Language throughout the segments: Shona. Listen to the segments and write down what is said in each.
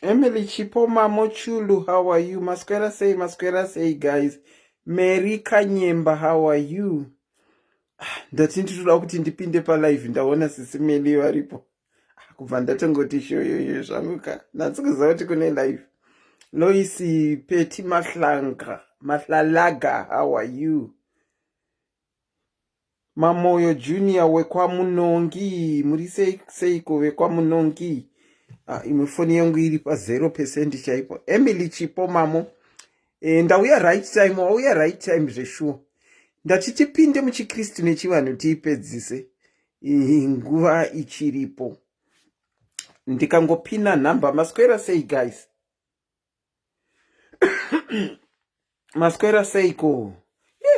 Emily Chipo Mamo Chulu, how are you? Maswera sei, maswera sei, guys. Mary Kanyemba, how are you? Ah, ndati ndinoda kuti ndipinde palive, ndaona sisi Meli varipo. Ah, kubva ndatongoti shoyoyo zvangu ka. Nhasi kuziva kuti kune live. Lois Peti Mahlanga, Mahlalaga, how are you? Mamoyo Junior wekwaMunongi, muri sei seiko vekwaMunongi? Ah, imwe foni yangu iri pa 0% chaipo. Emily Chipo Mamo. Ndauya right time, wauya right time zveshuwa. Ndati tipinde muchiKristu nechivanhu tiipedzise. Nguva ichiripo. Ndikangopina nhamba. Maswera sei guys? Maswera seiko?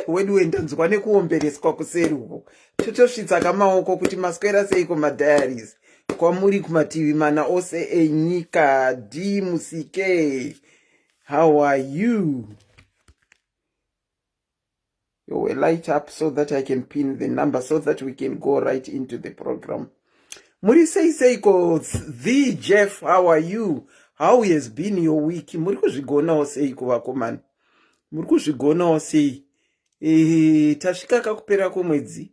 Wedu wendanzwa nekuombereswa kuseri uko. Totosvitsa kamaoko kuti maswera seiko madiaries. Kwamuri kumativi mana ose enyika. D Musike. How are you? You will light up so that I can pin the number so that we can go right into the program. Muri sei seiko the Jeff, how are you? How has been your week? Muri kuzvigonawo seiko vakomana? Muri kuzvigonawo sei? Tasvika kakupera kwemwedzi.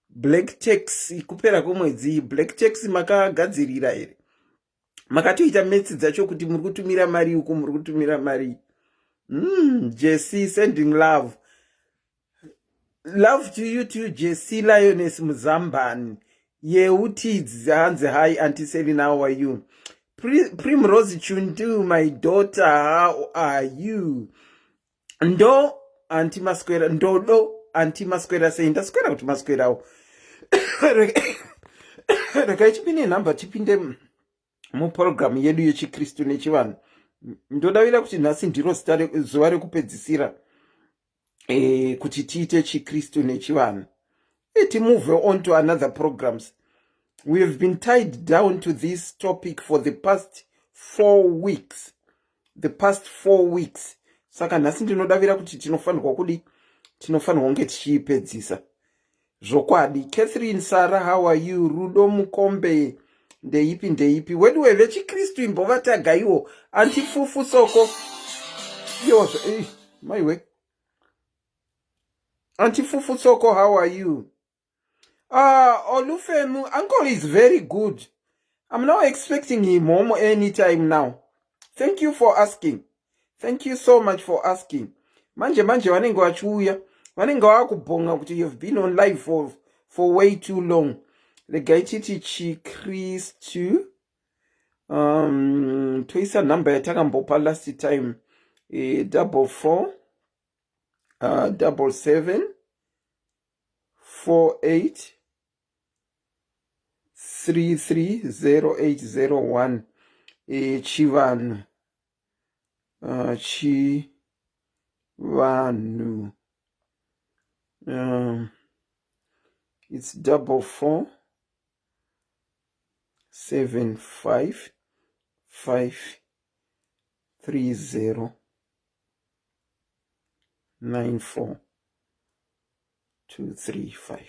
Black tax kupera kwemwedzi. Black tax makagadzirira here? Makatoita metsi dzacho kuti muri kutumira mari uku, muri kutumira mari. Jesse sending love. Love to you too, Jesse Lioness Muzambani. Yeutidzi hanzi hi Auntie Selina, how are you? Primrose Chundu, my daughter, how are you? Ndo Auntie Masquera, ndodo Auntie Masquera sei ndaswera kuti maswerawo. Regai tipinde nhamba, tipinde muprogramu yedu yechiKristu nechivanhu. Ndodavira kuti nhasi ndiro zita zuva rekupedzisira kuti tiite chiKristu nechivanhu. Timove on to another programs. We have been tied down to this topic for the past 4 weeks. The past 4 weeks. Saka nhasi ndinodavira kuti tinofanirwa kudi? Tinofanirwa kunge tichiipedzisa. Zvokwadi. Catherine Sara, how are you? Rudo Mukombe, ndeipi ndeipi? Weduwe vechiKristu imbovatagaiwo. Antifufu Soko. Yo, maiwe. Antifufu Soko, how are you? Olufemu, uncle is very good. I'm now expecting him home anytime now. Thank you for asking. Thank you so much for asking. Manje manje vanenge vachiuya. Vanenge vakubhonga kuti you've been on live for way too long. Regai titi chiKristu. Toisa nhamba yatakambopa last time. 44 77 48 33 0801. Chivanhu. Chivanhu. It's 44 7 5 5 3 0 9 4 2 3 5.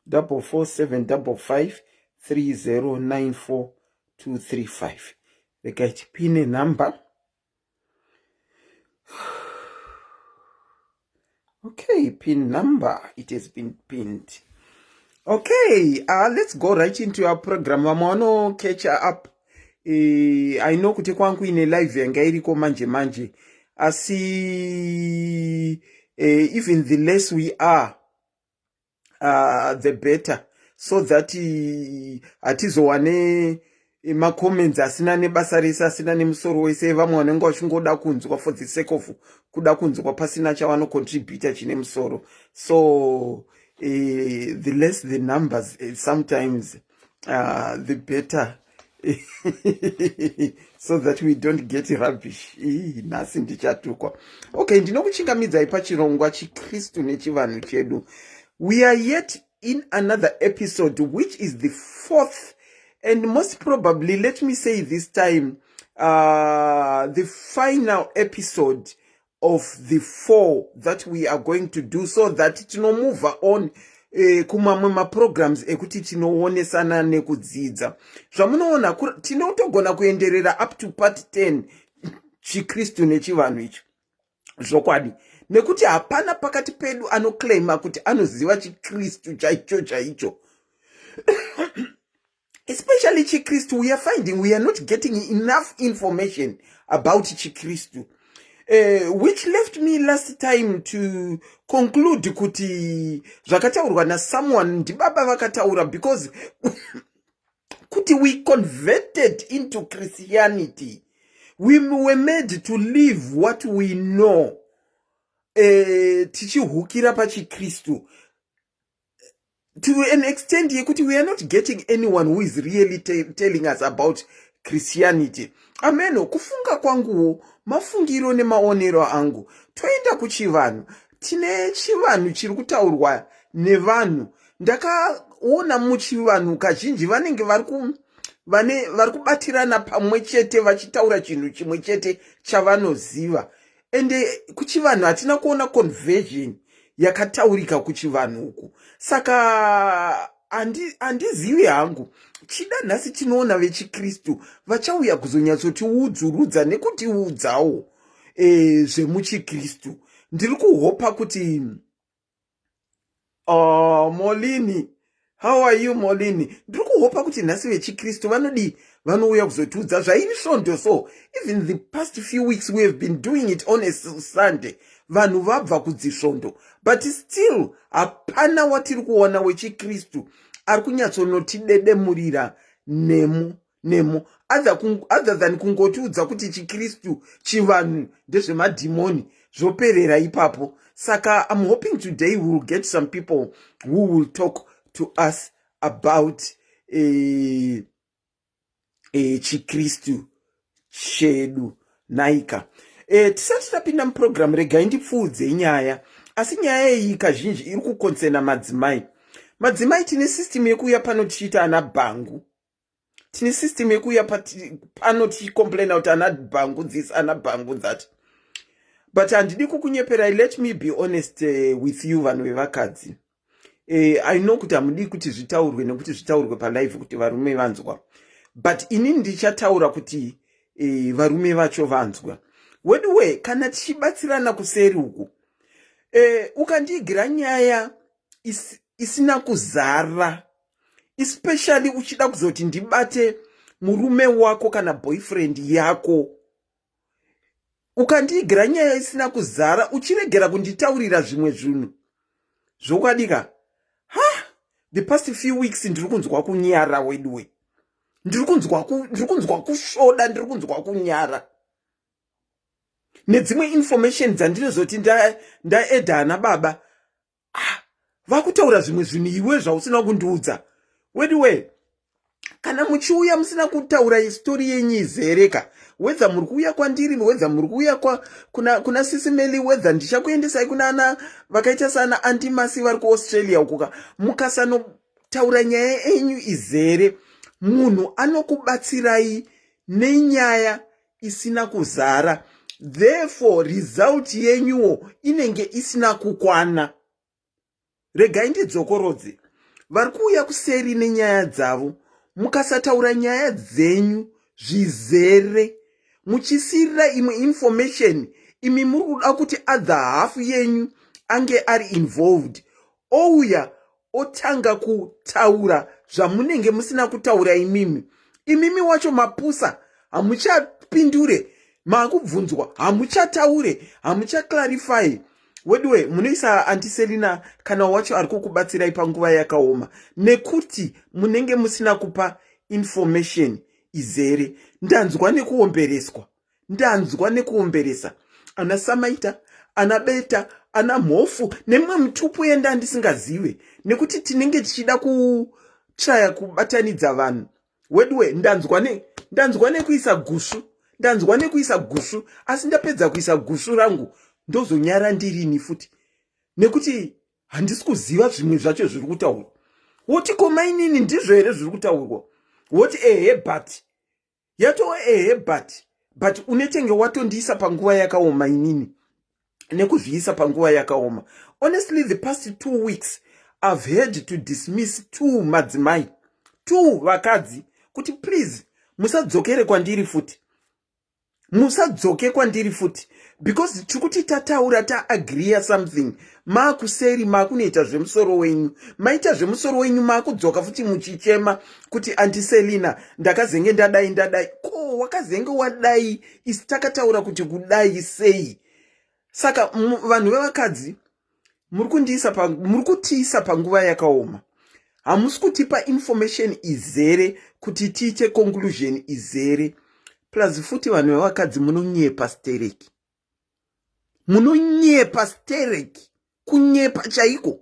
44 7 55 3 0 9 4 2 3 5. Regai tipine number. Okay, pin number. It has been pinned. Okay, let's go right into our program. Vamwe vano catch up. I know kuti kwangu ine live yanga iriko manje manje. Asi even the less we are, the better, so that hatizowane macomments asina nebasa rese, asina nemusoro wese. Vamwe vanenge vachingoda kunzwa for the sake of kuda kunzwa pasina chavanocontributa chine musoro. So the less the numbers, sometimes the better, so that we don't get rubbish. Nhasi ndichatukwa. Okay, ndinokuchingamidzai pachirongwa chiKristu nechivanhu chedu. We are yet in another episode, which is the fourth and most probably, let me say this time, the final episode of the four that we are going to do, so that tinomove on. Kumamwe maprograms ekuti tinoonesana nekudzidza zvamunoona, tinotogona kuenderera up to part 10, chiKristu nechivanhu icho, zvokwadi, nekuti hapana pakati pedu anoclaima kuti anoziva chiKristu chaicho chaicho, especially chiKristu. We are finding we are not getting enough information about chiKristu, which left me last time to conclude kuti zvakataurwa nasomeone, ndibaba vakataura, because kuti we converted into Christianity, we were made to live what we know, tichihukira pachiKristu to an extent yekuti we are not getting anyone who is really telling us about Christianity. Ameno, kufunga kwanguwo, mafungiro nemaonero angu. Toenda kuchivanhu, tine chivanhu chiri kutaurwa nevanhu. Ndakaona muchivanhu kazhinji vanenge vari kubatirana pamwe chete vachitaura chinhu chimwe chete chavanoziva. Ende kuchivanhu hatina kuona conversion yakataurika kuchivanhu uku, saka handizivi hangu. Chida nhasi tinoona vechiKristu vachauya kuzonyatsotiudzurudza nekutiudzawo zvemuchiKristu. Ndiri kuhopa kuti, oh, Molini, how are you, Molini? Ndiri kuhopa kuti nhasi vechiKristu vanodii, vanouya kuzotiudza zvairi svondo. So even the past few weeks we have been doing it on a Sunday, vanhu vabva kudzisvondo, but still hapana watiri kuona wechiKristu ari kunyatsonotidedemurira nemo nemo, other than kungotiudza kuti chiKristu, chivanhu ndezvemadhimoni, zvoperera ipapo. Saka I'm hoping today we will get some people who will talk to us about chiKristu chedu. Naika, tisati tapinda muprogramu, regai ndipfuudze nyaya. Asi nyaya iyi kazhinji iri kuconcerna madzimai. Madzimai, tine system yekuuya pano tichiita ana bhangu, tine system yekuuya pano tichicomplaina kuti ana bhangu this, ana bhangu that, but handidi kukunyeperai. Let me be honest with you, vanhu vevakadzi. I know kuti hamudi kuti zvitaurwe, nekuti zvitaurwe palive kuti varume vanzwa, but inini ndichataura kuti varume vacho vanzwa. Weduwe, kana tichibatsirana kuseri uku, ukandiigira nyaya isina kuzara, especially uchida kuzoti ndibate murume wako kana boyfriend yako, ukandiigira nyaya isina kuzara, uchiregera kunditaurira zvimwe zvinhu, zvokwadika, ha, the past few weeks ndiri kunzwa kunyara. Weduwe, ndiri kunzwa kusvoda, ndiri kunzwa kunyara nedzimwe information dzandinozoti ndaedha ana baba. Ah, vakutaura zvimwe zvinhu iwe zvausina kundiudza. Weduwe, kana muchiuya musina kutaura story yenyu izereka, whether muri kuuya kwandiri, whether muri kuuya kuna Sisimeli, whether ndichakuendesai kuna ana vakaita sana Andimasi vari kuAustralia ukuka, mukasanotaura nyaya yenyu izere, munhu anokubatsirai nenyaya isina kuzara, therefore result yenyuwo inenge isina kukwana. Regai ndidzokorodze. Vari kuuya kuseri nenyaya dzavo, mukasataura nyaya dzenyu zvizere, muchisiyirira imwe information, imi muri kuda kuti other half yenyu ange ari involved, ouya otanga kutaura zvamunenge musina kutaura imimi. Imimi wacho mapusa, hamuchapindure, maakubvunzwa hamuchataure, hamuchaclarify. Weduwe, munoisa antiselina kana wacho ari kukubatsirai panguva yakaoma, nekuti munenge musina kupa information izere. Ndanzwa nekuombereswa, ndanzwa nekuomberesa ana Samaita, ana Beta, ana Mhofu nemumwe mutupo yenda ndisingazive, nekuti tinenge tichida kutraya kubatanidza vanhu. Weduwe, ndanzwa nekuisa gusvu, ndanzwa nekuisa gusvu, asi ndapedza kuisa gusvu rangu ndozonyara ndirini futi, nekuti handisi kuziva zvimwe zvacho zviri kutaurwa. Woti, "Komainini, ndizvo here zviri kutaurwa?" Woti, "Ehe," but yatova ehe, but unetenge watondiisa panguva yakaoma inini, nekuzviisa panguva yakaoma. Honestly, the past 2 weeks I've had to dismiss two madzimai, two vakadzi, kuti please musadzokere kwandiri futi, musadzoke kwandiri futi, because tiri kuti tataura, taagreeya something, maakuseri maakunoita zvemusoro wenyu. Maita zvemusoro wenyu, maakudzoka futi muchichema kuti, "Auntie Selina, ndakazenge ndadai, ndadai." Ko wakazenge wadai isi takataura kuti kudai sei? Saka vanhu vevakadzi, muri kutiisa panguva yakaoma. Hamusi kutipa information izere kuti tiite conclusion izere. Plus futi vanhu vevakadzi munonyepa stereki, munonyepa stereki, kunyepa chaiko.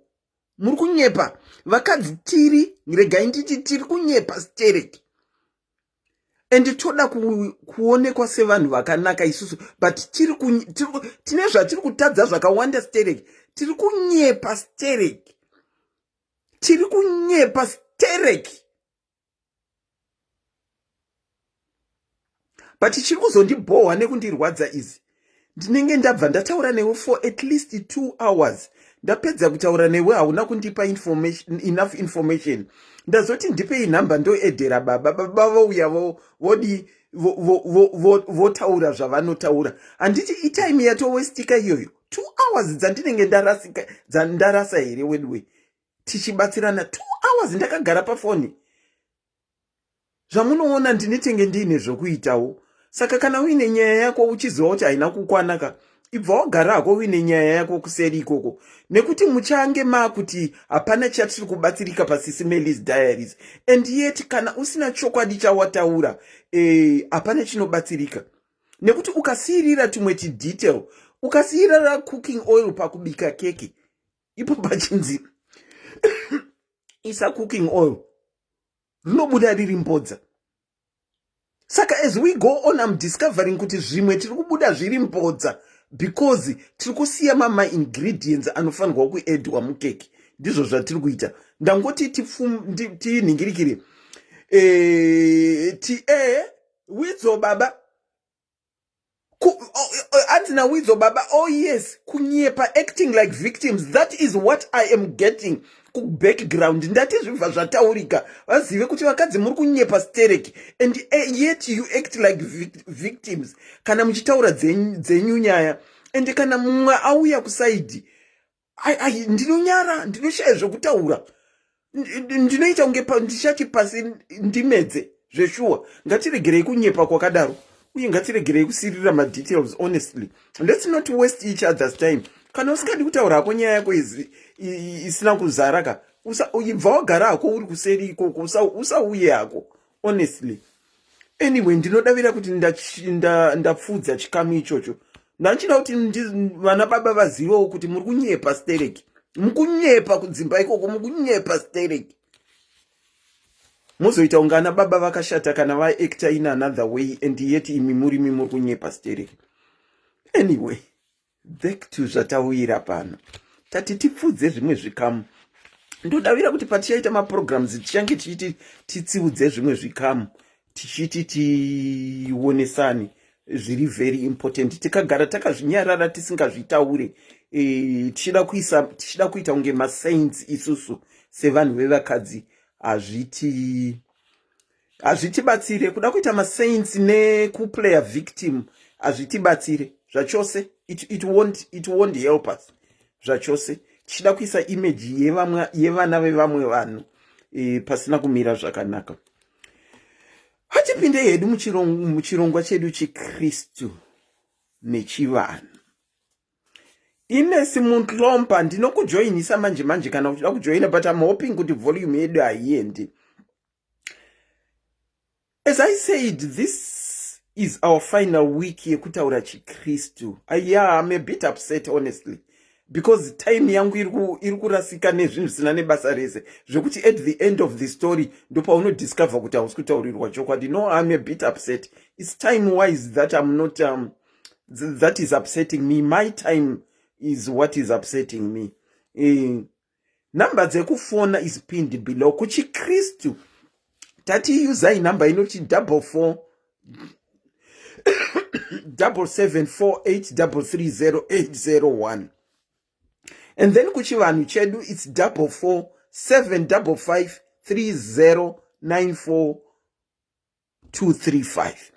Muri kunyepa vakadzi. Tiri, regai nditi, tiri kunyepa stereki and toda kuonekwa sevanhu vakanaka isusu, but tine zvatiri kutadza zvakawanda stereki. Tiri kunyepa stereki, tiri kunyepa stereki. But chiri kuzondibhohwa nekundirwadza izi, ndinenge ndabva ndataura newe for at least 2 hours. Ndapedza kutaura newe, hauna kundipa information, enough information. Ndazoti ndipei nhamba ndoedhera baba. Baba vouya, vodi votaura zvavanotaura. Handiti itime yatowestika iyoyo, 2 hours dzandinenge ndarasika, ndarasa here weduwe, tichibatsirana? 2 hours ndakagara pafoni. Zvamunoona, ndinetenge ndiine zvokuitawo. Saka kana uine nyaya yako uchiziva kuti haina kukwanaka, ibva wagara hako uine nyaya yako kuseri ikoko, nekuti muchange maakuti hapana chatiri kubatsirika paSisi Melis Diaries, and yet kana usina chokwadi chawataura, hapana chinobatsirika, nekuti ukasiyirira tumwe tidetail, ukasiyirira cooking oil pakubika keke, ipo pachinzi isa cooking oil, rinobuda riri mbodza. Saka as we go on, am discovering kuti zvimwe tiri kubuda zviri mbodza because tiri kusiya mamaingredients anofanirwa kuedwa mukeke. Ndizvo zvatiri kuita. Ndangoti tinhingirikire ti widzo baba anzi nawidzo baba. Oh yes, kunyepa, acting like victims, that is what I am getting kubackground. Ndati zvibva zvataurika, vazive kuti vakadzi muri kunyepa stereki, and yet you act like victims kana muchitaura dzenyu nyaya. And kana mumwe auya kuside, ndinonyara, ndinoshaya zvekutaura, ndinoita kunge ndichati pasi ndimedze zveshuwa. Ngatiregerei kunyepa kwakadaro, uye ngatiregerei kusirira madetails. Honestly, let's not waste each other's time. Kana usingadi kutaura hako nyaya yako isina kuzara ka, ibva wagara hako uri kuseri ikoko, usauye hako, honestly. Anyway, ndinodavira kuti ndapfudza chikamu ichocho. Ndanchida kuti vana baba vazivewo kuti muri kunyepa stereki, mukunyepa kudzimba ikoko, mukunyepa stereki. Muzoita kunge ana baba vakashata kana vaacta in another way, and yet imi murimi muri kunyepa stereki. Anyway, back to zvatauyira pano. Tati tipfudze zvimwe zvikamu. Ndodavira kuti patichaita maprograms tichange tichiti titsiudze zvimwe zvikamu, tichiti tionesane zviri very important. Tikagara takazvinyarara, tisingazvitaure, tichida kuisa, tichida kuita kunge masaints isusu sevanhu vevakadzi, hazvitibatsire. Kuda kuita masaints nekuplaya victim hazvitibatsire zvachose. It won't help us zvachose. Tichida kuisa image yevana vevamwe vanhu pasina kumira zvakanaka. Hatipinde hedu muchirongwa chedu chikristu nechivanhu. Inesi Mutlompa, ndinokujoinisa manje manje kana uchida kujoina, but I'm hoping kuti volume yedu haiendi. As I said, this is our final week yekutaura chikristu. Yeah, I'm a bit upset, honestly, because time yangu iri kurasika nezvinhu zvisina nebasa rese, zvekuti at the end of the story ndopaunodiscover kuti hausi kutaurirwa chokwadi. No, I'm a bit upset. It's time wise that I'm not that is upsetting me. My time is what is upsetting me. Namba dzekufona is pinned below. Kuchikristu tati usai namba inoti 44 77 48 33 0801. And then kuchivanhu chedu its 44 755 3094 235.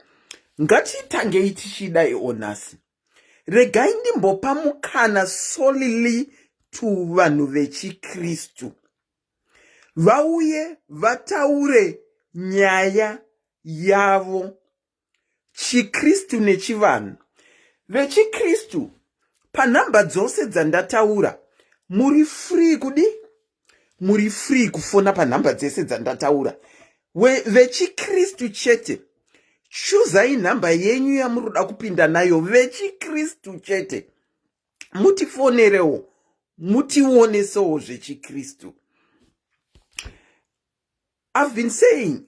Ngatitangei tichidai onasi. Regai ndimbopa mukana solely to vanhu vechikristu vauye vataure nyaya yavo, chikristu nechivanhu. Vechikristu, panhamba dzose dzandataura muri free kudi muri free kufona panhamba dzese dzandataura. Vechikristu chete, chuzai nhamba yenyu yamuri kuda kupinda nayo. Vechikristu chete, mutifonerewo, mutionesewo zvechikristu. I've been saying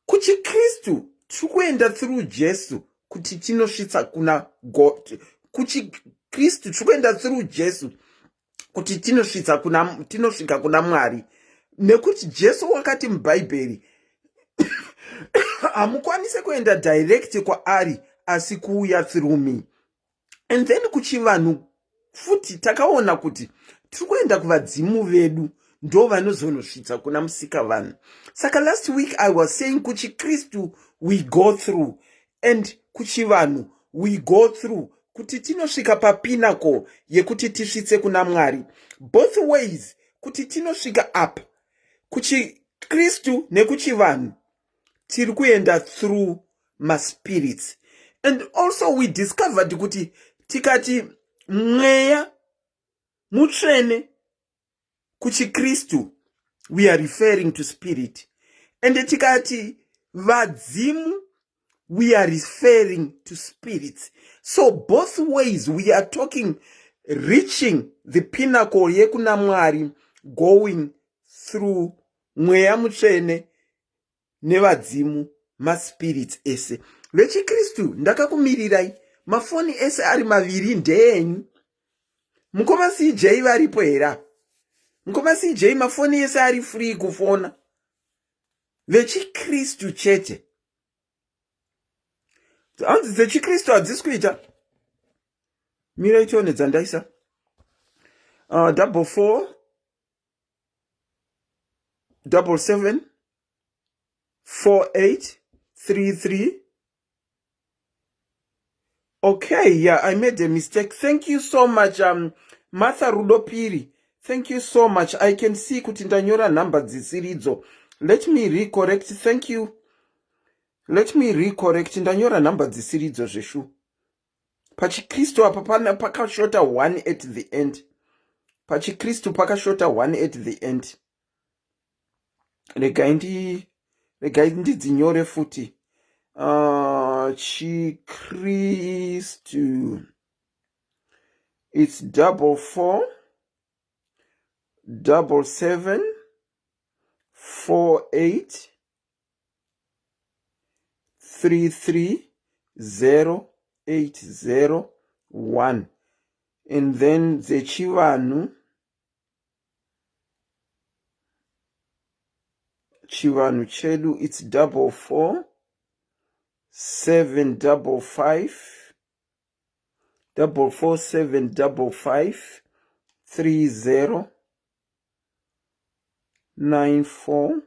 kuchikristu tiri kuenda through Jesu kuti tinosvitsa kuna God. Kuchikristu tiri kuenda through Jesu kuti tinosvitsa kuna tinosvika kuna Mwari, nekuti Jesu wakati muBhaibheri hamukwanise kuenda direct kwaari asi kuuya through me. And then kuchivanhu futi takaona kuti tiri kuenda kuvadzimu vedu, ndo vanozonosvitsa kuna musika vanhu. Saka last week I was saying kuchikristu we go through and kuchivanhu we go through kuti tinosvika papinnacle yekuti tisvitse kuna Mwari. Both ways kuti tinosvika up, kuchikristu nekuchivanhu tiri kuenda through maspirits. And also we discovered kuti tikati mweya mutsvene kuchikristu, we are referring to spirit, and tikati vadzimu, we are referring to spirits. So both ways we are talking reaching the pinnacle yekuna Mwari, going through mweya mutsvene nevadzimu, maspirits ese. Vechikristu, ndakakumirirai. Mafoni ese ari maviri ndeenyu. Mukoma CJ varipo here apa? Mukoma CJ, mafoni ese ari free kufona, vechikristu chete. Hanzi dzechikristu hadzisi kuita. Mirai tione dzandaisa. 44 77 48 33. Okay, yeah, I made a mistake. Thank you so much, Martha Rudopiri, thank you so much. I can see kuti ndanyora nhamba dzisiridzo. Let me recorrect. Thank you. Let me recorrect. Ndanyora nhamba dzisiridzo zveshu. Pachikristu apa pana pakashota one at the end. Pachikristu pakashota one at the end. Regai ndidzinyore futi. Chikristu it's 44 77 48 33 0 8 0 1. And then dzechivanhu, chivanhu chedu it's 44 7 55 44 7 55 30 9 4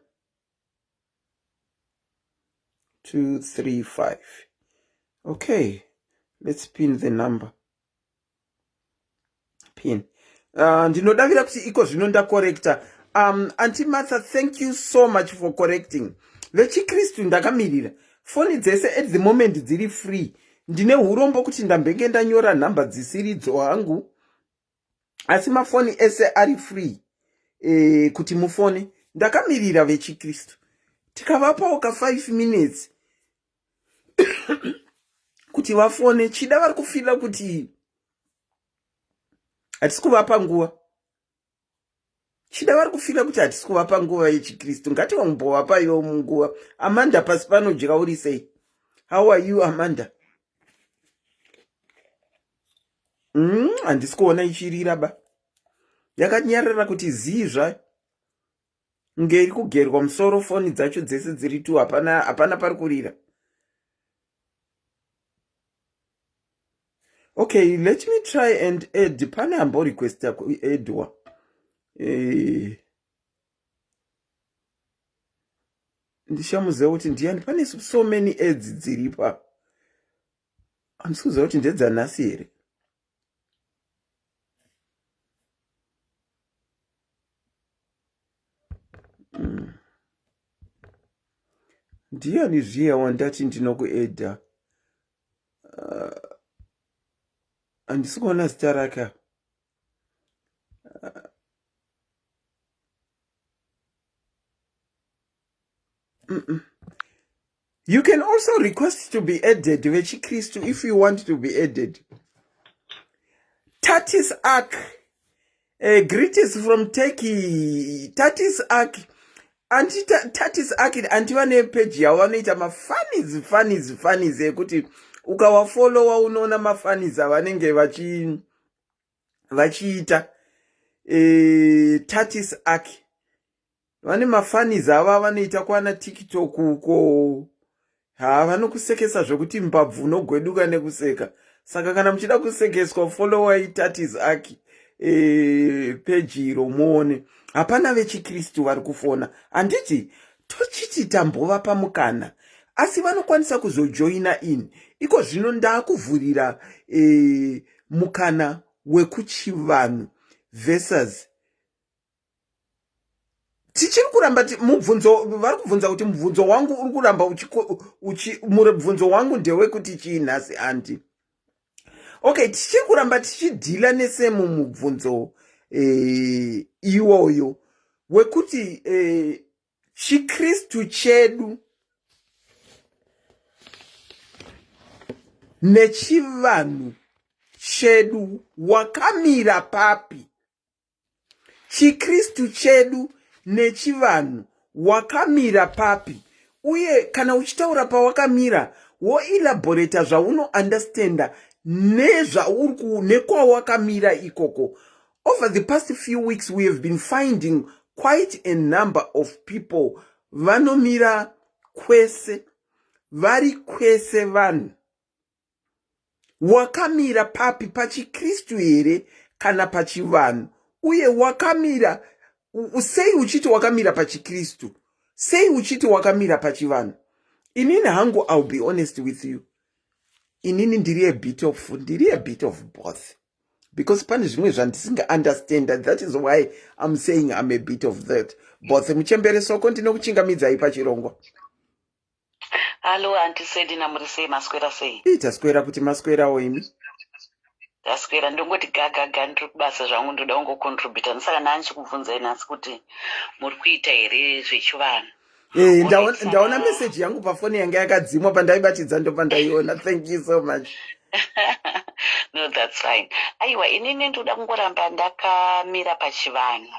2 3 5. Okay, let's pin the number. Pin. Ndinodavira kuti iko zvino ndacorrecta. Auntie Martha, thank you so much for correcting. Vechikristu, ndakamirira. Foni dzese at the moment dziri free. Ndine urombo kuti ndambenge ndanyora nhamba dzisiridzo hangu, asi mafoni ese ari free kuti mufone. Ndakamirira vechikristu. Tikavapawo ka 5 minutes kuti vafone. Chida vari kufeela kuti hatisi kuvapa nguva. Chida vari kufeela kuti hatisi kuvapa nguva yechikristu. Ngativombovapaiwo munguva. Amanda, pasi panodya, uri sei? How are you, Amanda? Handisi kuona ichirira ba. Yakanyarara kuti zii zvayo, nge iri kugerwa musoro. Foni dzacho dzese dziri tu, hapana, hapana pari kurira. Okay, let me try and add. Pane amborequesta kuedwa. Ndichamuziva kuti ndiani. Pane so many ads dziripa. Handisi kuziva kuti ndedzanhasi here. Ndiani zviya wandati ndinokuedha? Handisi kuona zita rake. You can also request to be added vechikristu if you want to be added. Tatis Ark, greetings from Turkey. Tatis Ark, anti Tatis Ark, anti vane page yavo vanoita mafunnies, funnies, funnies ekuti ukawafollowa unoona mafunnies avanenge vachiita. Tatis Ark vane mafunnies avo avanoita kwana TikTok uko. Ha, vanokusekesa zvekuti mbabvu unogweduka nekuseka. Saka kana muchida kusekeswa, followai Tatis Ark page iro muone. Hapana vechikristu vari kufona, handiti? Tochiti tambova pamukana, asi vanokwanisa kuzojoina in iko zvino. Ndaakuvhurira mukana wekuchivanhu versus tichiri kuramba mubvunzo. Vari kubvunza kuti mubvunzo wangu uri kuramba mubvunzo wangu ndewekuti chii nhasi, anti? Okay, tichiri kuramba tichidhila nesemu mubvunzo iwoyo wekuti chikristu chedu nechivanhu chedu wakamira papi. Chikristu chedu nechivanhu wakamira papi? Uye kana uchitaura pawakamira, woelaborata zvaunounderstanda nezvauri nekwawakamira ikoko. Over the past few weeks we have been finding quite a number of people vanomira kwese, vari kwese. Vanhu wakamira papi? Pachikristu here kana pachivanhu? Uye wakamira sei uchiti wakamira pachikristu, sei uchiti wakamira pachivanhu? Inini hangu, I'll be honest with you, inini ndiri a bit of both, because pane zvimwe zvandisinga-understanda. That is why I'm saying I'm a bit of that both. Muchembere Soko, ndinokuchingamidzai pachirongwa. Hallo, Auntie Sedina, muri sei? Maswera sei? Taswera kuti maswerawo imi? Taswera, ndongoti gagaga, ndiri kubasa zvangu. Ndoda kungocontributa, ndosaka ndandichikubvunzai nhasi kuti muri kuita here zvechivanhu. Ndaona meseji yangu pafoni yanga yakadzimwa, pandaibatidza ndopandaiona. Thank you so much. No, that's fine. Aiwa, inini ndoda kungoramba ndakamira pachivanhu,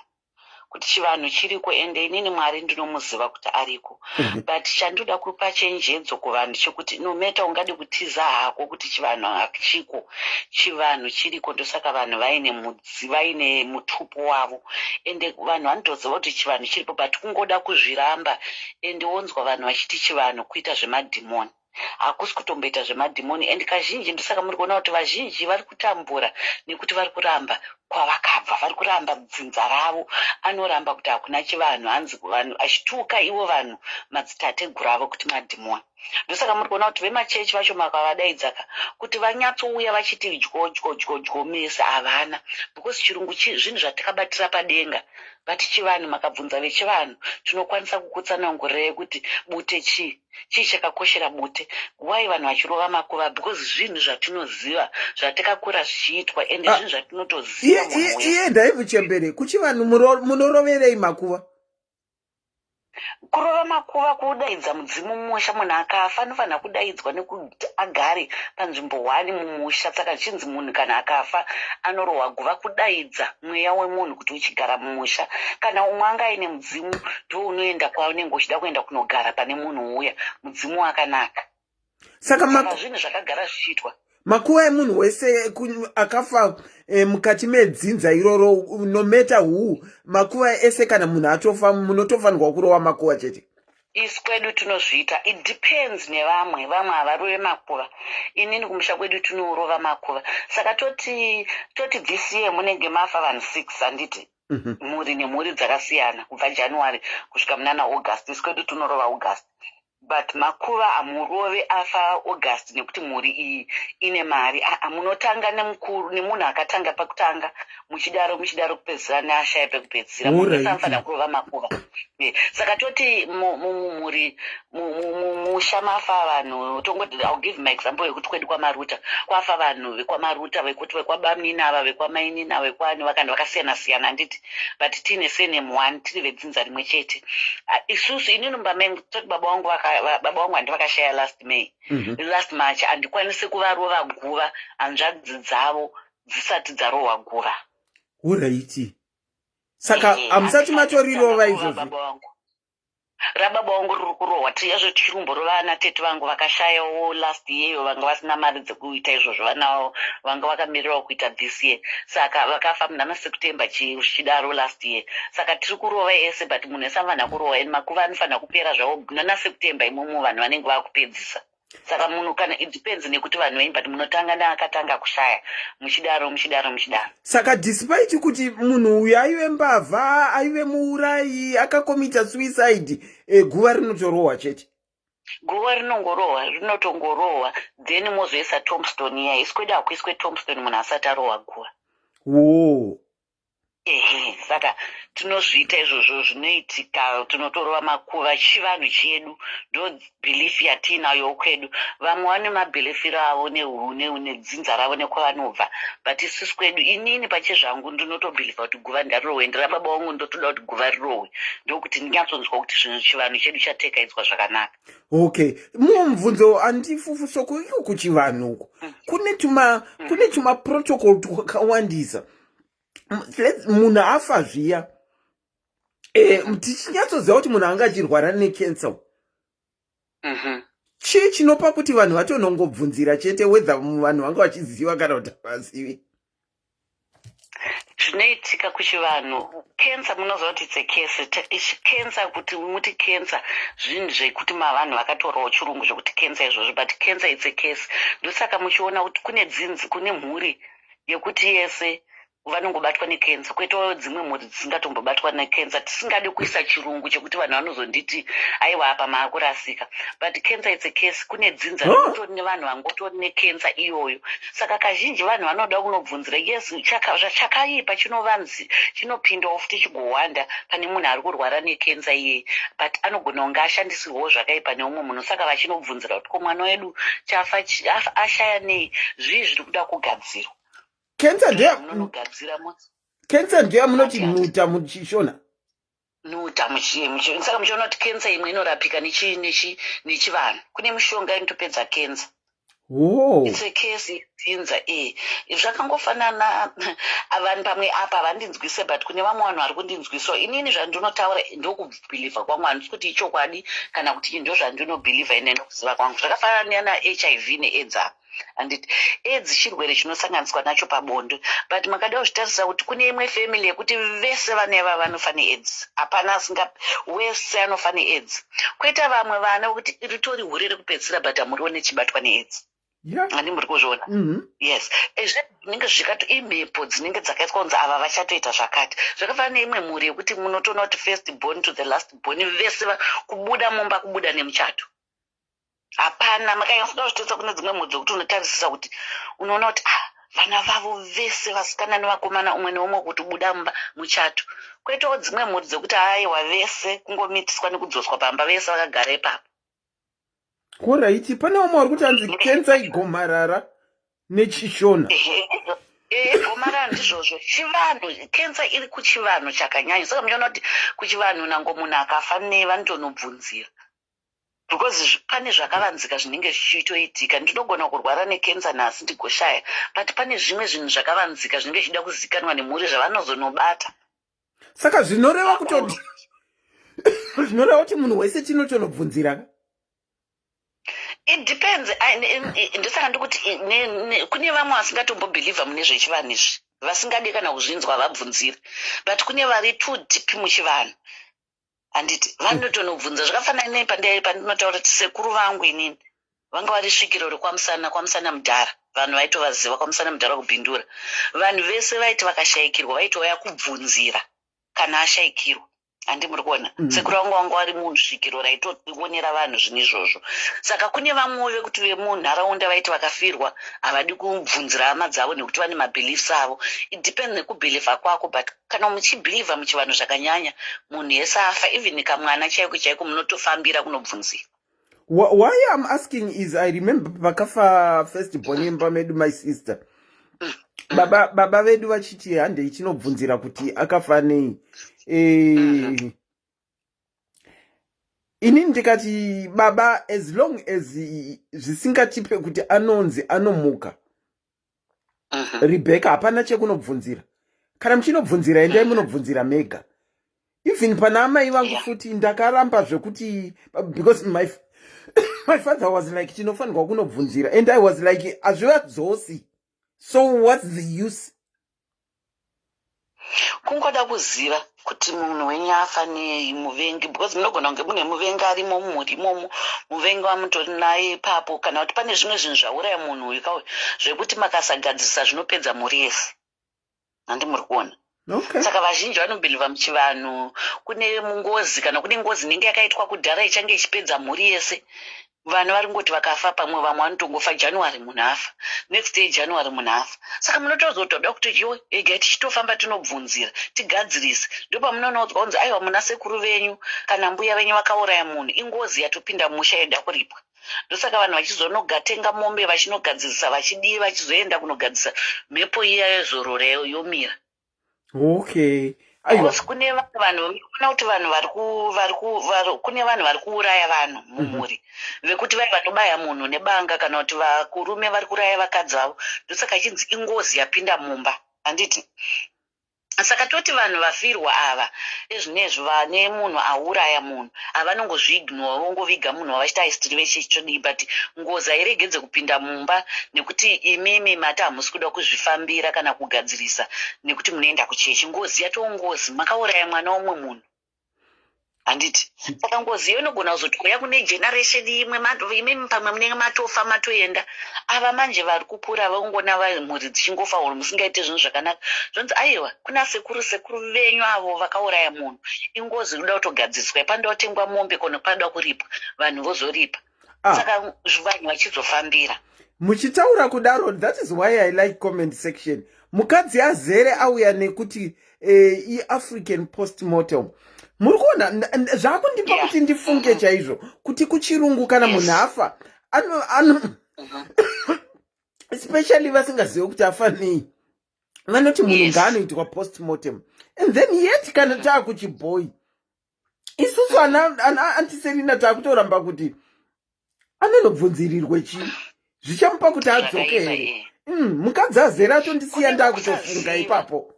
kuti chivanhu chiriko, ende inini Mwari ndinomuziva kuti ariko. But chandoda kupa chenjedzo kuvanhu chekuti no matter ungade kutiza hako kuti chivanhu hachiko, chivanhu chiriko. Ndosaka vanhu vaine mudzi, vaine mutupo wavo, ende vanhu vanotoziva kuti chivanhu chiripo, but kungoda kuzviramba. Ende wonzwa vanhu vachiti chivanhu kuita zvemadhimoni. Hakusi kutomboita zvemadhimoni. And kazhinji ndosaka muri kuona kuti vazhinji vari kutambura, nekuti vari kuramba kwavakabva, vari kuramba dzinza ravo. Anoramba kuti hakuna chivanhu, hanzi vanhu achituka ivo vanhu madzitateguru avo kuti madhimoni. Ndosaka muri kuona kuti vemachechi vacho makavadaidzaka kuti vanyatsouya vachiti dyo dyo dyo dyo mese, havana, because chirungu zvinhu zvatakabatira padenga. But chivanhu, makabvunza vechivanhu, tinokwanisa kukutsanangurirai kuti bute chii, chii chakakoshera bute, why vanhu vachirova makuva, because zvinhu zvatinoziva, zvatakakura zvichiitwa, ende zvinhu zvatinotoziva. Iye ndai muchembere, kuchivanhu munoroverei makuva? Kurova makuva kudaidza mudzimu mumusha. Munhu akafa anofanira kudaidzwa nekuti agare panzvimbo hwani mumusha. Saka zvichinzi munhu kana akafa anorohwa guva, kudaidza mweya wemunhu kuti uchigara mumusha. Kana umwe anga aine mudzimu, ndo unoenda kwaunenge uchida kuenda kunogara pane munhu uya, mudzimu wakanaka. Saka zvinhu zvakagara zvichiitwa. Makuva emunhu wese akafa mukati medzinza iroro, no matter who, makuva ese kana munhu atofa munotofanirwa kurova makuva chete? Isu kwedu tinozviita. It depends nevamwe. Vamwe havarove makuva. Inini kumusha kwedu tinorova makuva. Saka toti toti this year munenge mafa vanhu 6, handiti? Mhuri nemhuri dzakasiyana kubva January kusvika munana August. Isu kwedu tinorova August. But makuva hamurove afa August nekuti mhuri iyi ine mari. Aa, munotanga nemukuru, nemunhu akatanga pakutanga, muchidaro muchidaro kupedzisira neashaya pekupedzisira. Munhu wese anofanira kurova makuva. Saka toti mumhuri, mumusha mafa vanhu, tongoti, I'll give my example yekuti kwedu kwaMaruta kwafa vanhu vekwaMaruta, vekuti vekwabamnini ava, vekwamainini ava, vekwani, vakanda vakasiyana siyana, handiti? But tiine surname one, tiri vedzinza rimwe chete. Ah, isusu, inini mumba mengu, toti baba vangu baba vangu handi vakashaya last May, last March. Handikwanisi kuvarova guva hanzvadzi dzavo dzisati dzarohwa guva. Alright, saka hamusati handifaniri matorirova kutanga kurova izvozvi? Baba vangu, rababa vangu riri kurohwa. Tiyazvo tichirumborova ana tete vangu vakashayawo last year, vanga vasina mari dzekuita izvozvo. Vanavo vanga vakamirirawo kuita this year, saka vakafa munana September zvichidaro last year. Saka tiri kurova ese, but munhu wese anofanira kurohwa, and makuva anofanira kupera zvavo nana September imomo, vanhu vanenge vakupedzisa. Saka munhu kana, it depends nekuti vanhu venyu, but munotanga neakatanga kushaya, muchidaro muchidaro muchidaro. Saka despite kuti munhu uyu aive mbavha, aive muurayi, akakomita suicide, guva rinotorohwa chete? Guva rinongorohwa, rinotongorohwa, then mozoisa tombstone iya. Isu kwedu hakuiswe tombstone munhu asati arohwa guva. Wo. Ehe, saka tinozviita izvozvo, zvinoitika, tinotorova makuva. Chivanhu chedu, ndo belief yatiinayo kwedu. Vamwe vane mabeliefiro avo nedzinza ravo nekwavanobva, but isusu kwedu, inini pachezvangu ndinotobeliever kuti guva ndarirohwe. Nderababa vangu, ndotoda kuti guva rirohwe, ndokuti ndinyatsonzwa kuti zvinhu, chivanhu chedu chatekaidzwa zvakanaka. Okay, mumwe mubvunzo andifufu soko iko kuchivanhu uku, kune tuma protocol twakawandisa. Munhu afa zviya, tichinyatsoziva kuti munhu anga achirwara necancer, chii chinopa kuti vanhu vatonongobvunzira chete, whether vanhu vanga vachiziva kana kuti havazivi? Zvinoitika kuchivanhu, cancer, munoziva kuti it's a curse. Cancer, kuti muti cancer, zvinhu zvekuti mavanhu vakatorawo chirungu zvekuti cancer izvozvo, but cancer, it's a curse. Ndosaka muchiona kuti kune dzinzi, kune mhuri yekuti yese vanongobatwa necancer, kwoitawo dzimwe mhuri dzisingatombobatwa necancer. Tisingadi kuisa chirungu chekuti vanhu vanozonditi, "Aiwa, apa maakurasika," but cancer, it's a curse. Kune dzinza rinotori nevanhu vangotori necancer iyoyo. Saka kazhinji vanhu vanoda kunobvunzira. Yes, zvachakaipa chinovanzi chinopindawo futi chigowanda pane munhu ari kurwara necancer iyeye, but anogona kunge ashandisirwawo zvakaipa neumwe munhu. Saka vachinobvunzira kuti, "Ko mwana wedu chafa ashaya nei? Zvii zviri kuda kugadzirwa?" Cancer ndeya Munonogadzira Cancer ndeya munoti nhuta muchishona? Nhuta. Saka muchiona kuti cancer imwe inorapika nechivanhu. Kune mishonga inotopedza cancer. It's a curse yedzinza e. Zvakangofanana, vanhu pamwe apa havandinzwise, but kune vamwe vanhu vari kundinzwisawo. Inini zvandinotaura ndokubeliever kwangu, handisi kuti ichokwadi kana kuti ndo zvandinobeliever ine nokuziva kwangu. Zvakafanana naHIV neAIDS apa, handiti? AIDS chirwere chinosanganiswa nacho pabonde, but makada kuzvitarisa kuti kune imwe family yekuti vese vana ivava vanofa neAIDS, hapana asinga, wese anofa neAIDS. Kwoita vamwe vana vekuti ritori hure rekupedzisira, but hamurione chibatwa neAIDS. Hani muri kuzviona? Yes, ezve zvinenge zvikato imhepo dzinenge dzakaiswa kunzi ava vachatoita zvakati. Zvakafanana neimwe mhuri yekuti munotoona kuti first born to the last born vese kubuda mumba, kubuda nemuchato hapana. Makanyatsoda kuzvitarisa, kune dzimwe mhuri dzekuti unotarisisa kuti unoona kuti, ah, vana vavo vese, vasikana nevakomana, umwe neumwe kuti buda mumba, muchato. Kwoitawo dzimwe mhuri dzekuti aiwa, vese kungomitiswa nekudzoswa pamba, vese vakagara ipapo. Alright, pane vamwe vari kuti hanzi cancer igomarara nechishona. Ehe, gomarara ndizvozvo. Chivanhu, cancer iri kuchivanhu chakanyanya. Saka muchiona kuti kuchivanhu nango munhu akafa nei, vanotonobvunzira because pane zvakavanzika zvinenge zvichitoitika. Ndinogona kurwara necancer nhasi ndigoshaya, but pane zvimwe zvinhu zvakavanzika zvinenge zvichida kuzikanwa nemhuri zvavanozonobata. Saka zvinoreva kutoti, zvinoreva kuti munhu wese tinotonobvunzira ka? It depends. Ndosaka ndikuti kune vamwe vasingatombobeliever mune zvechivanhu izvi, vasingadi kana kuzvinzwa, vabvunzira, but kune vari too deep muchivanhu. Handiti vanotonobvunza? Zvakafanana nei pandinotaura kuti sekuru vangu inini vanga vari svikiro rekwaMusana, kwaMusana mudhara. Vanhu vaitovaziva kwaMusana mudhara kuBhindura. Vanhu vese vaiti vakashayikirwa vaitouya kubvunzira kana ashayikirwa. Handi muri kuona? Sekuru vangu vanga vari musvikiro raitoonera vanhu zvinhu izvozvo. Saka kune vamwewo vekuti vemunharaunda vaiti vakafirwa havadi kubvunzira hama dzavo nekuti vane mabeliefs avo. It depend nekubhelievha kwako, but kana muchibhelievha muchivanhu zvakanyanya, munhu yese afa, even kamwana chaiko chaiko, munotofambira kunobvunzira. Why I'm asking is I remember pakafa first born yemba medu, my sister, baba vedu vachiti handei chinobvunzira kuti akafa nei. Inini ndikati, "Baba, as long as zvisingatipe kuti anonzi anomuka Rebecca, hapana chekunobvunzira. Kana muchinobvunzira, endai munobvunzira mega." Even pana amai vangu futi ndakaramba zvekuti, because my father was like, "Tinofanirwa kunobvunzira," and I was like, "Hazvivadzosi, so what's the use?" Kungoda kuziva kuti munhu wenyu afa nei, muvengi, because munogona kunge mune muvengi arimo mumhuri imomo, muvengi wamutori naye ipapo, kana kuti pane zvimwe zvinhu zvauraya munhu uyu kauyu zvekuti makasagadzirisa zvinopedza mhuri yese. Handi muri kuona? Okay. Saka vazhinji vanobhelievha muchivanhu kune mungozi, kana kune ngozi inenge yakaitwa kudhara ichange ichipedza mhuri yese. Vanhu vari ngoti vakafa pamwe, vamwe vanotongofa January munhu afa, next day January munhu afa. Saka munotozotoda kuti iwe egai tichitofamba tinobvunzira tigadzirise. Ndopamunonoudzwa kunzi, "Aiwa, muna sekuru venyu kana mbuya venyu vakauraya munhu, ingozi yatopinda mumusha yoda kuripwa." Ndosaka vanhu vachizonogatenga mombe, vachinogadzirisa, vachidii, vachizoenda kunogadzirisa, mhepo iya yozorora, yomira. Okay, aiwa. Because kune vanhu unoona kuti vanhu vari ku vari ku vari kune vanhu vari kuuraya vanhu mumhuri, vekuti vai vanobaya munhu nebanga, kana kuti vakurume vari kuraya vakadzi vavo. Ndosaka ichinzi ingozi yapinda mumba, handiti? Saka toti vanhu vafirwa ava ezvinezvi vane munhu auraya munhu, havanongozviignora, vongoviga munhu wavachiti aisitiri vechechitodii, but ngozi hairegedze kupinda mumba nekuti imimi mati hamusi kuda kuzvifambira kana kugadzirisa nekuti munoenda kuchechi. Ngozi yatoo ngozi, makauraya mwana womumwe munhu, handiti? Saka ngozi iyo inogona kuzotouya kune generation imwe. Imimi pamwe munenge matofa, matoenda. Ava manje vari kukura vongona mhuri dzichingofa uri musingaiti zvinhu zvakanaka, zvonzi, "Aiwa, kuna sekuru, sekuru venyu avo vakauraya munhu, ingozi inoda kutogadziriswa, panoda kutengwa mombe kana panoda kuripwa." Vanhu vozoripa. Saka vanhu vachizofambira. Muchitaura kudaro, that is why I like comment section. Mukadzi azere auya nekuti iAfrican postmortem. Muri kuona, zvakundipa kuti ndifunge chaizvo kuti kuchirungu kana munhu afa ano especially vasingazivi kuti afa nei, vanoti munhu ngaanoitwa postmortem. And then yet kana taakuchibhoi isusu ana Auntie Selina taakutoramba kuti anonobvunzirirwe chii, zvichamupa kuti adzoke Zvakaipa, here? Eh. Mukadzi azere atondisiya. Kune Ndakutofunga kusaziva. ipapo.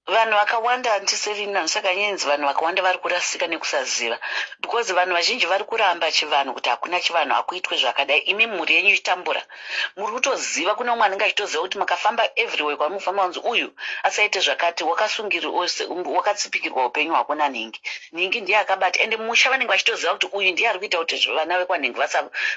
Vanhu vakawanda, Auntie Selina, saka nyenzi vanhu vakawanda vari kurasika nekusaziva, because vanhu vazhinji vari kuramba chivanhu kuti hakuna chivanhu, hakuitwe zvakadai. Imi mhuri yenyu ichitambura, muri kutoziva. Kune umwe anenge achitoziva kuti makafamba everywhere kwamufamba kunzi uyu asaite zvakati, wakatsipikirwa upenyu hwako nanhingi, nhingi ndiye akabata. Ende musha vanenge vachitoziva kuti uyu ndiye ari kuita kuti vana vekwanhingi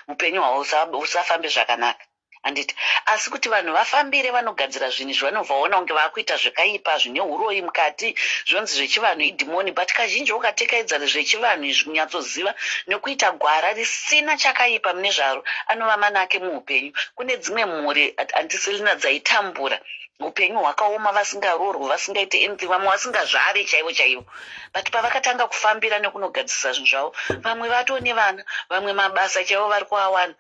upenyu hwavo usafambe zvakanaka, handiti? Asi kuti vanhu vafambire vanogadzira zvinhu izvi, vanobva vaona kunge vaakuita zvakaipa zvine uroyi mukati, zvonzi zvechivanhu idhimoni. But kazhinji ukatekaidza zvechivanhu izvi, kunyatsoziva nekuita gwara risina chakaipa mune zvaro, anova manake muupenyu. Kune dzimwe mhuri, Auntie Selina, dzaitambura upenyu hwakaoma, vasingaroorwi, vasingaiti anything, vamwe vasingazvare chaivo chaivo, but pavakatanga kufambira nekunogadzirisa zvinhu zvavo, vamwe vatoo nevana, vamwe mabasa chaivo vari kuawana.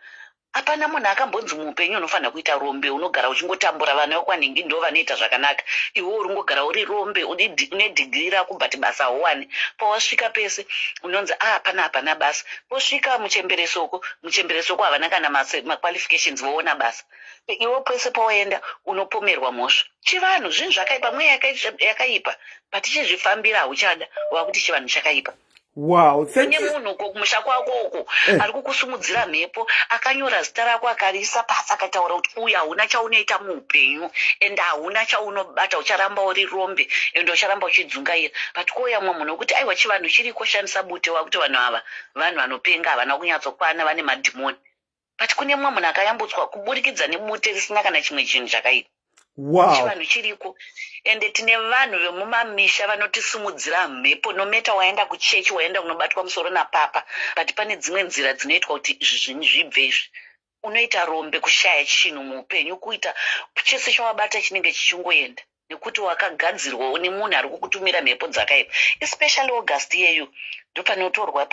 Hapana munhu akambonzi muupenyu unofanira kuita rombe, unogara uchingotambura, vana vekwanhingi ndo vanoita zvakanaka, iwe uri ngogara uri rombe, une dhigiri rako but basa hauwani. Pawasvika pese unonzi, "A, hapana, hapana basa." Posvika muchemberesoko, muchemberesoko havana kana maqualifications, voona basa. Iwe pese pawaenda unopomerwa mhosva. Chivanhu zvinhu zvakaipa, mweya yakaipa, but chizvifambira hauchada, wakuti chivanhu chakaipa. Wow, thank Kune you. munhu uko kumusha kwako uko Eh. ari kukusumudzira mhepo, akanyora zita rako akariisa pasi, akataura kuti uyu hauna chaunoita muupenyu and hauna chaunobata, ucharamba uri rombe and ucharamba uchidzungaira. But kouya mumwe munhu wekuti aiwa, chivanhu chiriko, shandisa bute, wakuti vanhu ava vanhu vanopenga, havana kunyatsokwana, vane madhimoni. But kune mumwe munhu akayambutswa kuburikidza nebute risina kana chimwe chinhu chakaipa. Chivanhu chiriko, ende tine vanhu vemumamisha vanotisumudzira mhepo. No matter waenda kuchechi, waenda kunobatwa musoro napapa, but pane dzimwe nzira dzinoitwa kuti izvi zvinhu zvibve. Izvi unoita rombe, kushaya chinhu muupenyu, kuita chese chawabata chinenge chichingoenda, nekuti wakagadzirwawo nemunhu ari kukutumira mhepo dzakaipa. Especially August iyeyu, ndopanotorwa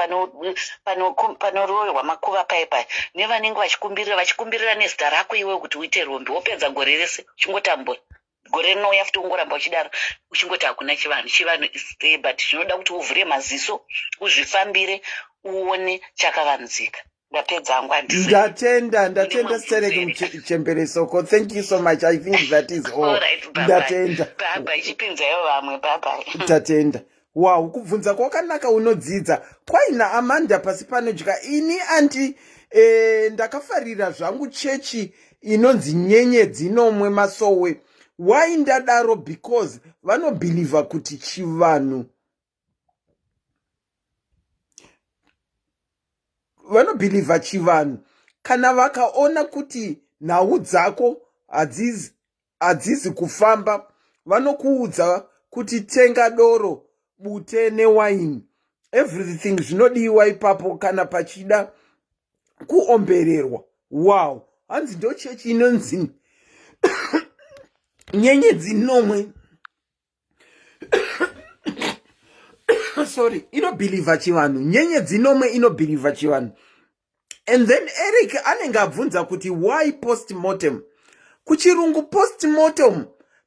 panorohwa makuva pai pai nevanenge vachikumbirira, vachikumbirira nezita rako iwewe kuti uite rombe. Wopedza gore rese uchingotambura, gore rinouya futi ungoramba uchidaro, uchingoti hakuna chivanhu. Chivanhu is there, but zvinoda kuti uvhure maziso, uzvifambire, uone chakavanzika. Ndapedza hangu, handisi Ndatenda, ndatenda. Mune Stereki. mabvunzo. Chembere Soko, thank you so much. I think that is all. Alright, bye bye. Ndatenda. Bye bye, chipinzaiwo vamwe. Bye bye. Tatenda. Wow, kubvunza kwakanaka, unodzidza. Kwaina Amanda pasi panodya ini anti ndakafarira zvangu chechi inonzi Nyenyedzi Nomwe Masowe. Why ndadaro? Because vanobhilivha kuti chivanhu, vanobhilivha chivanhu. Kana vakaona kuti nhau dzako hadzizi kufamba, vanokuudza kuti tenga doro, bute newaini, everything zvinodiwa ipapo kana pachida kuombererwa. Wow, hanzi ndo chechi inonzi Nyenyedzi Nomwe, sorry, inobhilivha chivanhu. Nyenyedzi Nomwe inobhilivha chivanhu. And then Eric anenge abvunza kuti why postmortem? Kuchirungu postmortem,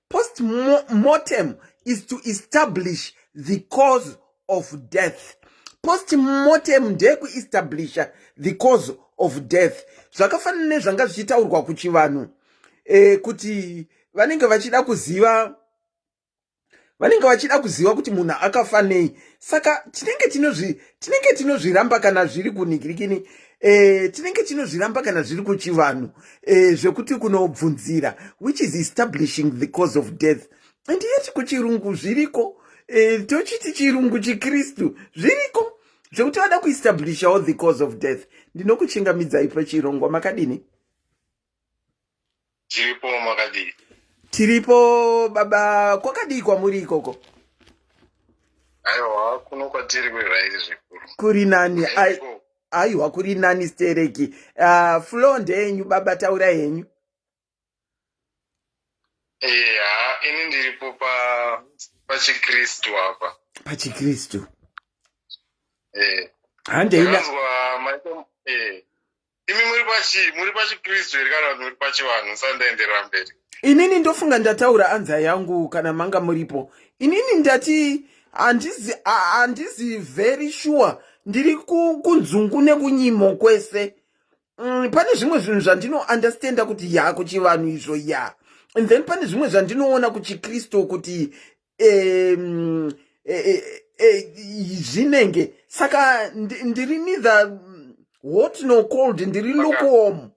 postmortem is to establish the cause of death. Postmortem ndeyekuestablisha the cause of death, zvakafanana nezvanga zvichitaurwa kuchivanhu kuti vanenge vachida kuziva, vanenge vachida kuziva kuti munhu akafa nei. Saka tinenge tinozviramba kana zviri kunhikirikini, tinenge tinozviramba kana zviri kuchivanhu, zvekuti kunobvunzira, which is establishing the cause of death. And yet kuchirungu zviriko, tochiti chirungu chikristu, zviriko zvekuti vada kuestablishawo the cause of death. Ndinokuchingamidzai pachirongwa, makadini? Tiripo, makadii? Tiripo baba, kwakadii kwamuri ikoko? Aiwa, kuno kwatiri kwerairi zvikuru. Kuri nani. Aiko. Aiwa, kuri nani stereki. Floor ndeyenyu baba, taura henyu. Eya, ini ndiripo pachikristu apa. Pachikristu. Eh. Handeina. Ndakanzwa maita imi muri pachikristu here kana kuti muri pachivanhu? Musandaenderera mberi. Inini ndofunga ndataura anza yangu kana manga muripo. Inini ndati handizi very sure, ndiri kunzungu nekunyimo kwese. Pane zvimwe zvinhu zvandinoundestanda kuti ya, kuchivanhu izvo ya, and then pane zvimwe zvandinoona kuchikristu kuti zvinenge. Saka ndiri neither hot nor cold, ndiri lukewarm.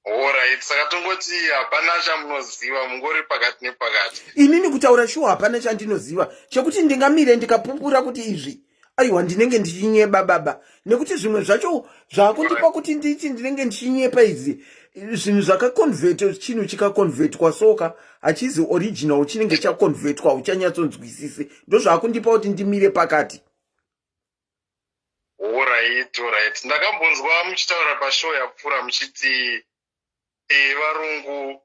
Alright, saka tongoti hapana chamunoziva, mungori pakati nepakati. Inini kutaura shuwa, hapana chandinoziva chekuti ndingamire ndikapupura kuti izvi. Aiwa, ndinenge ndichinyeba baba, nekuti zvimwe zvacho zvaakundipa kuti nditi ndinenge ndichinyepa. Idzi zvinhu zvakaconvertwa, chinhu chikaconvertwa soka hachizi original, chinenge chaconvertwa, uchanyatsonzwisisi. Ndo zvaakundipa kuti ndimire pakati. Alright, ndakambonzwa muchitaura pashow yapfuura muchiti varungu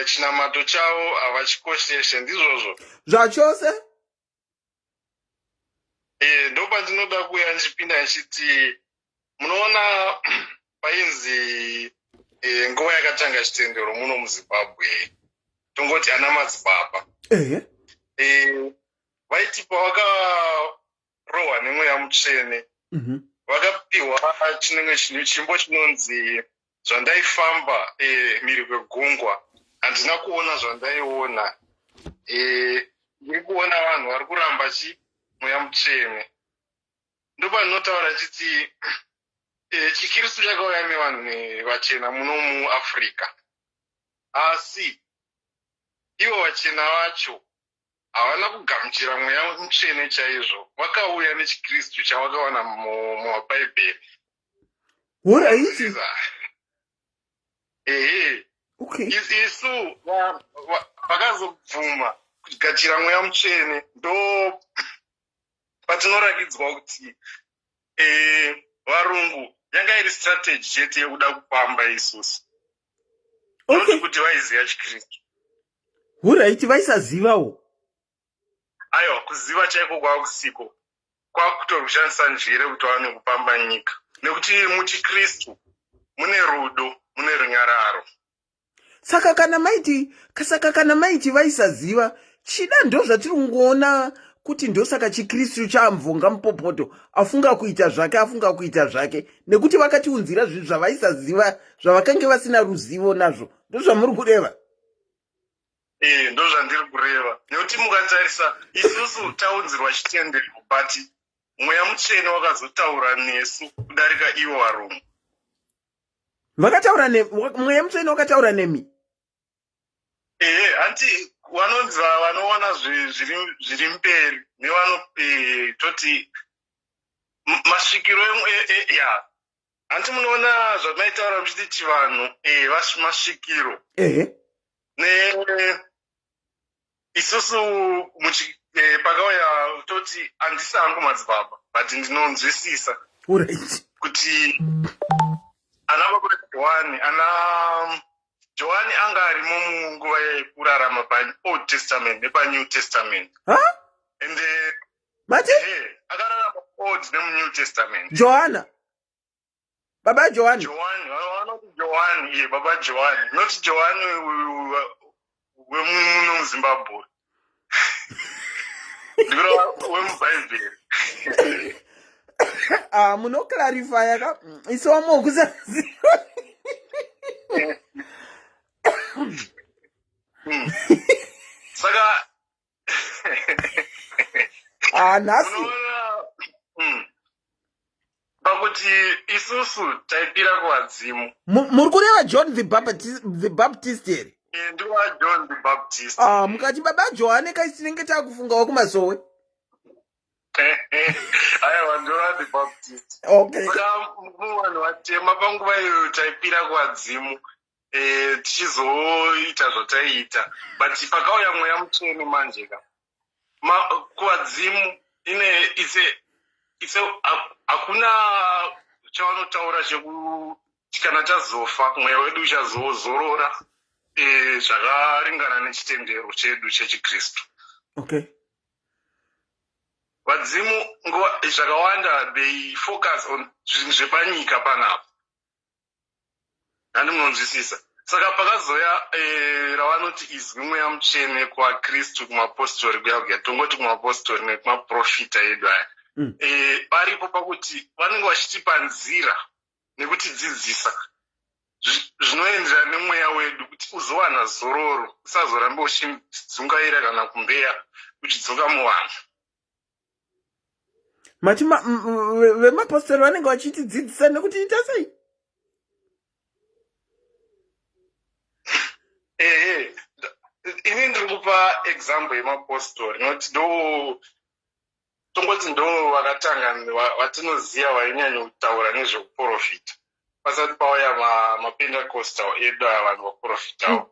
chinamato chavo havachikosheshe, ndizvozvo? Zvachose. Ndopandinoda kuuya ndichipinda ndichiti munoona painzi nguva yakatanga chitendero muno muZimbabwe, tongoti ana madzibaba, vaiti pavakarohwa nemweya mutsvene, vakapiwa chinenge chimbo chinonzi "Zvandaifamba mhiri kwegungwa handina kuona zvandaiona, ndiri kuona vanhu vari kuramba chi Mweya Mutsvene. Ndopandinotaura chiti eh, chiKristu chakauya nevanhu vachena muno muAfrica, asi ivo vachena vacho havana kugamuchira Mweya Mutsvene chaizvo, vakauya nechiKristu chavakawana mumabhaibheri. Horaiti. Ehe. Okay. Isu vakazobvuma kugachira Mweya Mutsvene ndo patinorakidzwa kuti eh, varungu yanga iri strategy chete yekuda kupamba isusu. Okay. Kuti vaiziva chiKristu. Horaiti, vaisazivawo. Aiwa, kuziva chaiko kwakusiko, kwakutori kushandisa njere kuti vaone kupamba nyika, nekuti muchiKristu mune rudo, mune runyararo. Saka kana maiti vaisaziva, chida ndo zvatiri kungoona kuti ndosaka chiKristu chaamvonga mupopoto, afunga kuita zvake, afunga kuita zvake, nekuti vakatiunzira zvinhu zvavaisaziva, zvavakange vasina ruzivo nazvo. Ndozvamuri kureva? Ee, ndozvandiri kureva, nekuti mukatarisa isusu taunzirwa chitendero, but Mweya Mutsvene wakazotaura nesu kudarika ivo varungu. Vakataura ne Mweya Mutsvene wakataura nemi? Ehe, hanti vanonzi vanoona zviri mberi nevano toti masvikiro ya hanti munoona zvamaitaura muchiti chivanhu, masvikiro. Ehe. Ne isusu pakauya toti handisi hangu madzibaba, but ndinonzwisisa kuti ana baba Johani, ana Johani anga arimo munguva yekurarama paOld Testament nepaNew Testament. Huh? And mati akararama Old nemuNew Testament. Johana, baba Johani. Johani, vanoti Johani, iye baba Johani, not Johani wemuno muZimbabwe, ndikureva wemubhaibheri. Ah, munoclarifya ka, isu wamwe kusaziva. Saka Ah, nhasi unoona pakuti isusu taipira kuvadzimu. Muri kureva John the Baptist here? Ndiwa John the Baptist. Ah, mukati baba Johane kaisi tinenge takufungawo kumasowe. Aiwa, ndiwa the Baptist. Saka muvanhu vatema panguva iyoyo taipira kuvadzimu, tichizoita zvataiita, but pakauya Mweya Mutsvene manje ka, kuvadzimu ine ise hakuna chavanotaura chekuti kana tazofa mweya wedu uchazozorora zvakaringana nechitendero chedu chechiKristu. Vadzimu nguva zvakawanda they focus on zvinhu zvepanyika panapa, handi munonzwisisa? Saka pakazoya ravanoti izwi Mweya Mutsvene kuvaKristu, kumapostori kuya kuya, tongoti kumapostori nekumaprofita edu aya, varipo pakuti vanenge vachitipa nzira nekutidzidzisa zvinoenderana nemweya wedu kuti uzowana zororo, usazorambe uchidzungaira kana kumbeya uchidzoka muvanhu. Mati vemapostori vanenge vachitidzidzisa nekuti ita sei? Ehe, ini ndiri kupa example yemapostori nokuti ndo tongoti ndo vakatanga vatinoziva vainyanya kutaura nezvekuprofita pasati pauya mapentecostal edu aya. Vanhu vaprofitawo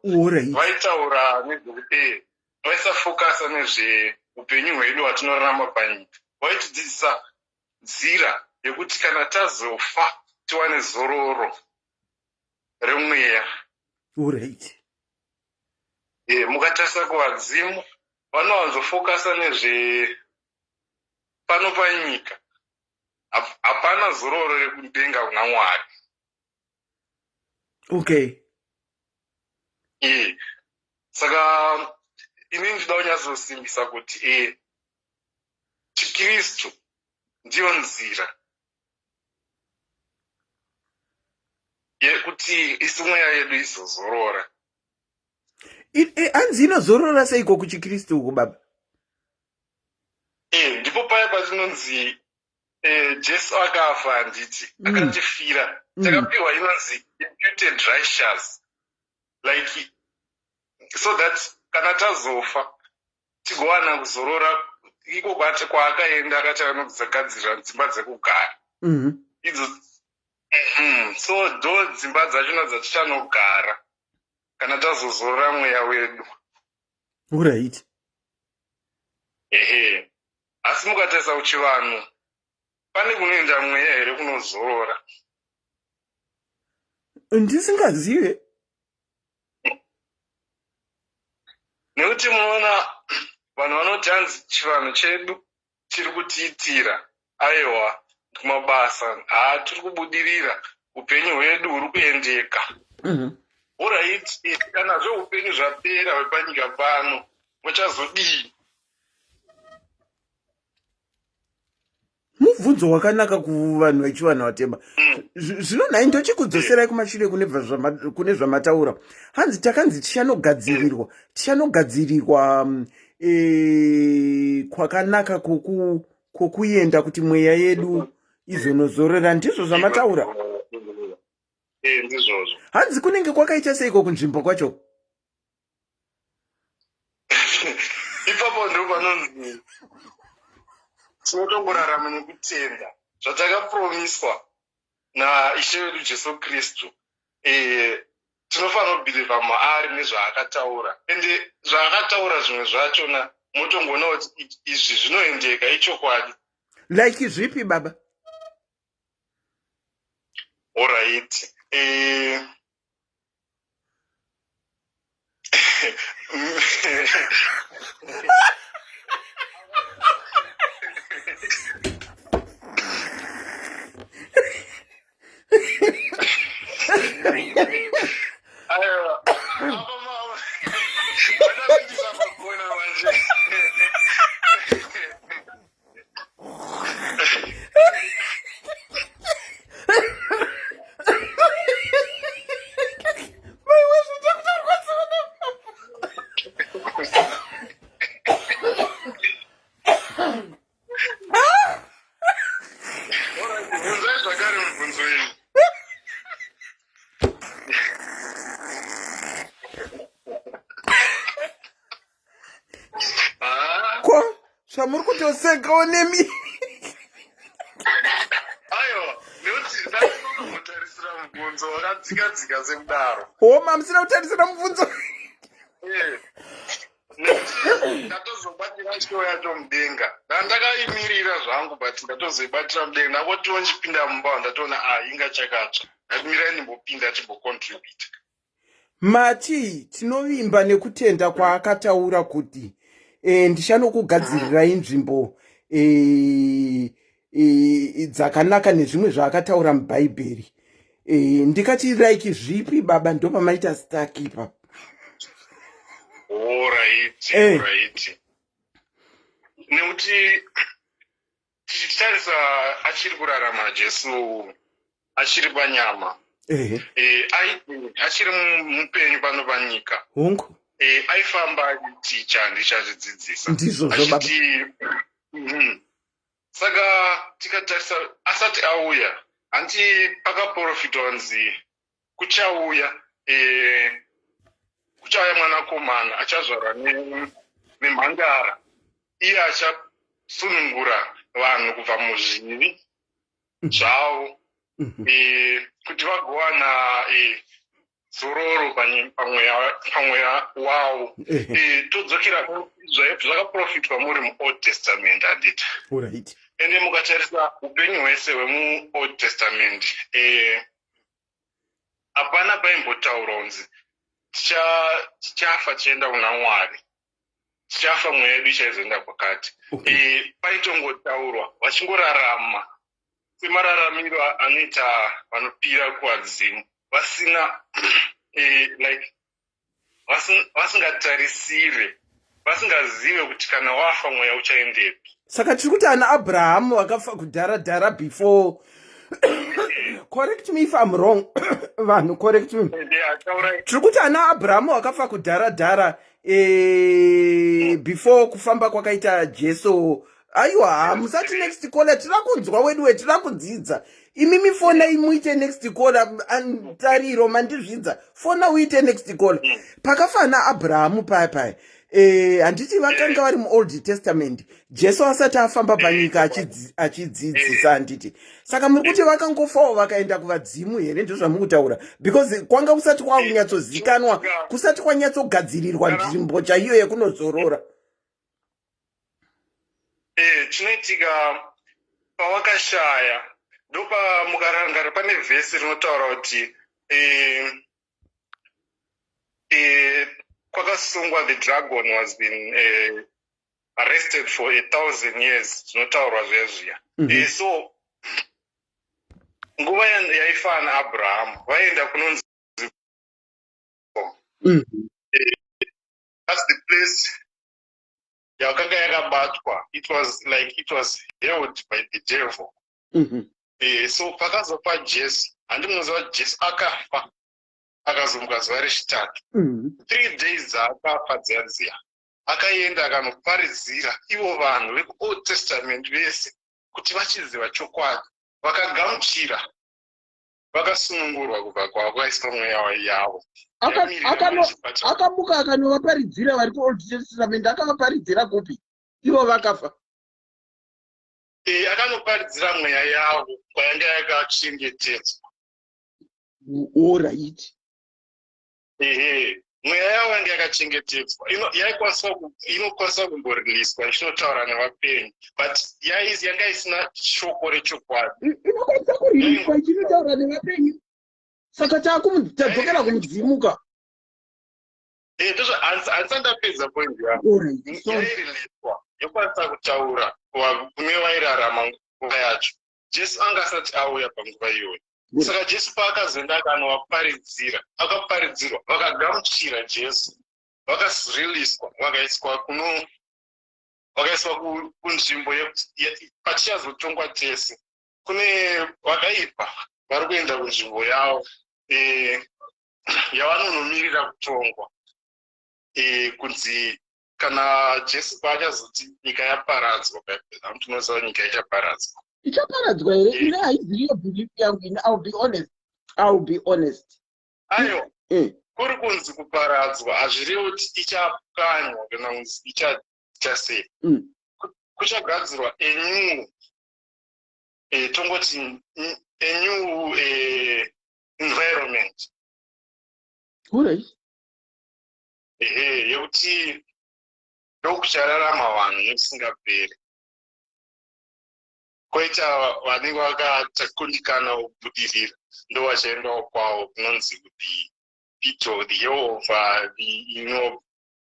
vaitaura nezvekuti vaisafokasa nezveupenyu hwedu hwatinorarama panyika, vaitidzidzisa nzira yekuti kana tazofa tiwane zororo remweya. Mukatarisa kuvadzimu vanowanzofokasa nezve pano panyika, hapana zororo rekudenga kuna Mwari. Saka inini ndinoda kunyatsosimbisa kuti chiKristu ndiyo nzira yekuti isu mweya yedu izozorora. Hanzi inozorora seiko kuchiKristu uku, baba? Eh, ndipo paya patinonzi eh, Jesu akafa handiti mm. akatifira mm. takapiwa inonzi imputed righteous like so that kana tazofa tigowana kuzorora iko kwaakaenda akati anogadzirira dzimba dzekugara mm -hmm. idzo mm, so do dzimba dzachona dzatichanogara kana tazozorora mweya wedu Alright. Ehe. Asi mukatarisa kuchivanhu pane kunoenda mweya here kunozorora? Ndisingazive. Nekuti munoona vanhu vanoti hanzi chivanhu chedu chiri kutiitira aiwa kumabasa haa tiri kubudirira upenyu hwedu huri kuendeka mhm. Orit kana zveupenyu zvapera hwepanyika pano muchazodii mubvunzo wakanaka kuvanhu vechivanhu vatema mm. zvino nhai ndochikudzoserai kumashure kune zvamataura hanzi takanzi tichanogadzirirwa tichanogadzirirwa mm, e, kwakanaka kwokuenda kuti mweya yedu izonozorora ndizvo zvamataura eh, ndizvozvo hanzi kunenge kwakaita seiko kunzvimbo kwacho ipapo ndo panonzi tinotongorarama nekutenda zvatakapromiswa naishe wedu jesu kristu e, tinofanira kubhilivha maari nezvaakataura ende zvaakataura zvimwe zvachona motongoona kuti izvi zvinoendeka ichokwadi like zvipi baba orit eh, Aiwa. Apa mama. Vada kuita manje. Ko zvamuri kutosekawo nemi aiwa nekuti ndaikumbotarisira mubvunzo wakadzika dzika sekudaro homa musina kutarisira mubvunzo eh, ndatozobatira show yacho mudenga ndandakaimirira zvangu but ndatozoibatira mudenga ndakotiwo ndichipinda mumba ndatoona ah inga chakatsva ndatumirai ndimbopinda chimbocontribute Mati tinovimba nekutenda kwaakataura kuti e, ndichanokugadzirirai nzvimbo e, e, dzakanaka nezvimwe zvaakataura mubhaibheri e, ndikati like zvipi baba ndopamaita stuck ipapo. Alright, alright. Nekuti tichitarisa achiri kurarama Jesu achiri panyama e, achiri mupenyu pano panyika hongu e, aifamba achiticha ndichachidzidzisa ndizvozvo achiti mm, saka tikatarisa asati auya hanti pakaprofitwa nzi kuchauya e, kuchauya mwanakomana achazvarwa nemhandara iye achasunungura vanhu kubva muzvivi mm. zvavo mm-hmm. e, kuti vagowana e, zororo pamweya wavo e, todzokera zvakaprofitwa muri muold testament handiti ende mukatarisa upenyu hwese hwemuold testament hapana paimbotaurwa kunzi tichafa tichienda kuna mwari tichafa mweya yedu ichaizoenda kwakati okay. e, paitongotaurwa vachingorarama semararamiro anoita vanopira kuvadzimu vasina e, like vasingatarisire vasingazive kuti kana wafa mweya uchaendepi saka tiri kuti ana abrahamu vakafa kudhara dhara before correct me if I'm wrong vanhu correct me tiri kuti ana abrahamu vakafa kudhara dhara e, before kufamba kwakaita jesu Aiwa, musati next caller. Tira kunzwa wedu, wetira kudzidza. Imimi fonai muite next caller. Tariro mandizvidza, fona uite next caller. Pakafana Abrahamu paya paya, handiti vakanga vari muOld Testament, Jesu asati afamba panyika achidzidzisa, handiti? Saka muri kuti vakangofawo vakaenda kuvadzimu here? Ndizvo zvamuri kutaura? Because kwanga kusati kwakunyatsozikanwa, kusati kwanyatsogadzirirwa nzvimbo chaiyo yekunozorora. Chinoitika pawakashaya, ndopamukarangara pane vhesi rinotaura kuti kwakasungwa, the dragon was been arrested for 1,000 years, zvinotaurwa zviya zviya. So nguva yaifana Abrahamu vaenda kunonzi that's the place yakanga yakabatwa. It was like it was held by the devil. So pakazofa Jesu, handimunoziva, Jesu akafa, akazomuka zuva rechitatu. 3 days dzaakafa dziya dziya, akaenda akanoparidzira ivo vanhu vekuOld Testament vese kuti vachiziva chokwadi, vakagamuchira, vakasunungurwa kubva kwakaiswa mweya yavo. Yamirira manje. Akamuka akanovaparidzira vari kuOld Testament. Akavaparidzira kupi ivo vakafa? Akanoparidzira mweya yavo kwayanga yakachengetedzwa. Alright. Ehe, mweya yavo yanga yakachengetedzwa. Inokwanisa kumboriliswa ichinotaura nevapenyu, but yanga isina shoko rechokwadi. Inokwanisa kuriliswa ichinotaura nevapenyu? Saka tadzokera kumudzimuka. Ndozvo, handisati ndapedza point yangu. Alright, sorry. Yairiliswa yokwanisa kutaura kune vairarama nguva yacho. Jesu anga asati auya panguva iyoyo. Saka Jesu paakazoenda akanovaparidzira, akaparidzirwa, vakagamuchira Jesu, vakariliswa, vakaiswa kuno vakaiswa kunzvimbo patichazotongwa tese. Kune vakaipa vari kuenda kunzvimbo yavo yavanonomirira kutongwa, kunzi kana Jesu paachazoti nyika yaparadzwa, tinoziva nyika ichaparadzwa. Ichaparadzwa here? Ine haiziriyo belief yangu ini. I'll be honest, I'll be honest. Aiwa, kuri kunzi kuparadzwa hazvirevi kuti ichapwanywa kana kunzi ichasei. Kuchagadzirwa a new, tongoti a new environment. Ehe, yekuti ndokuchararama vanhu nekusingaperi, kwoita vanenge vakakundikana kubudirira ndo vachaendawo kwavo kunonzi the pit of the hell of the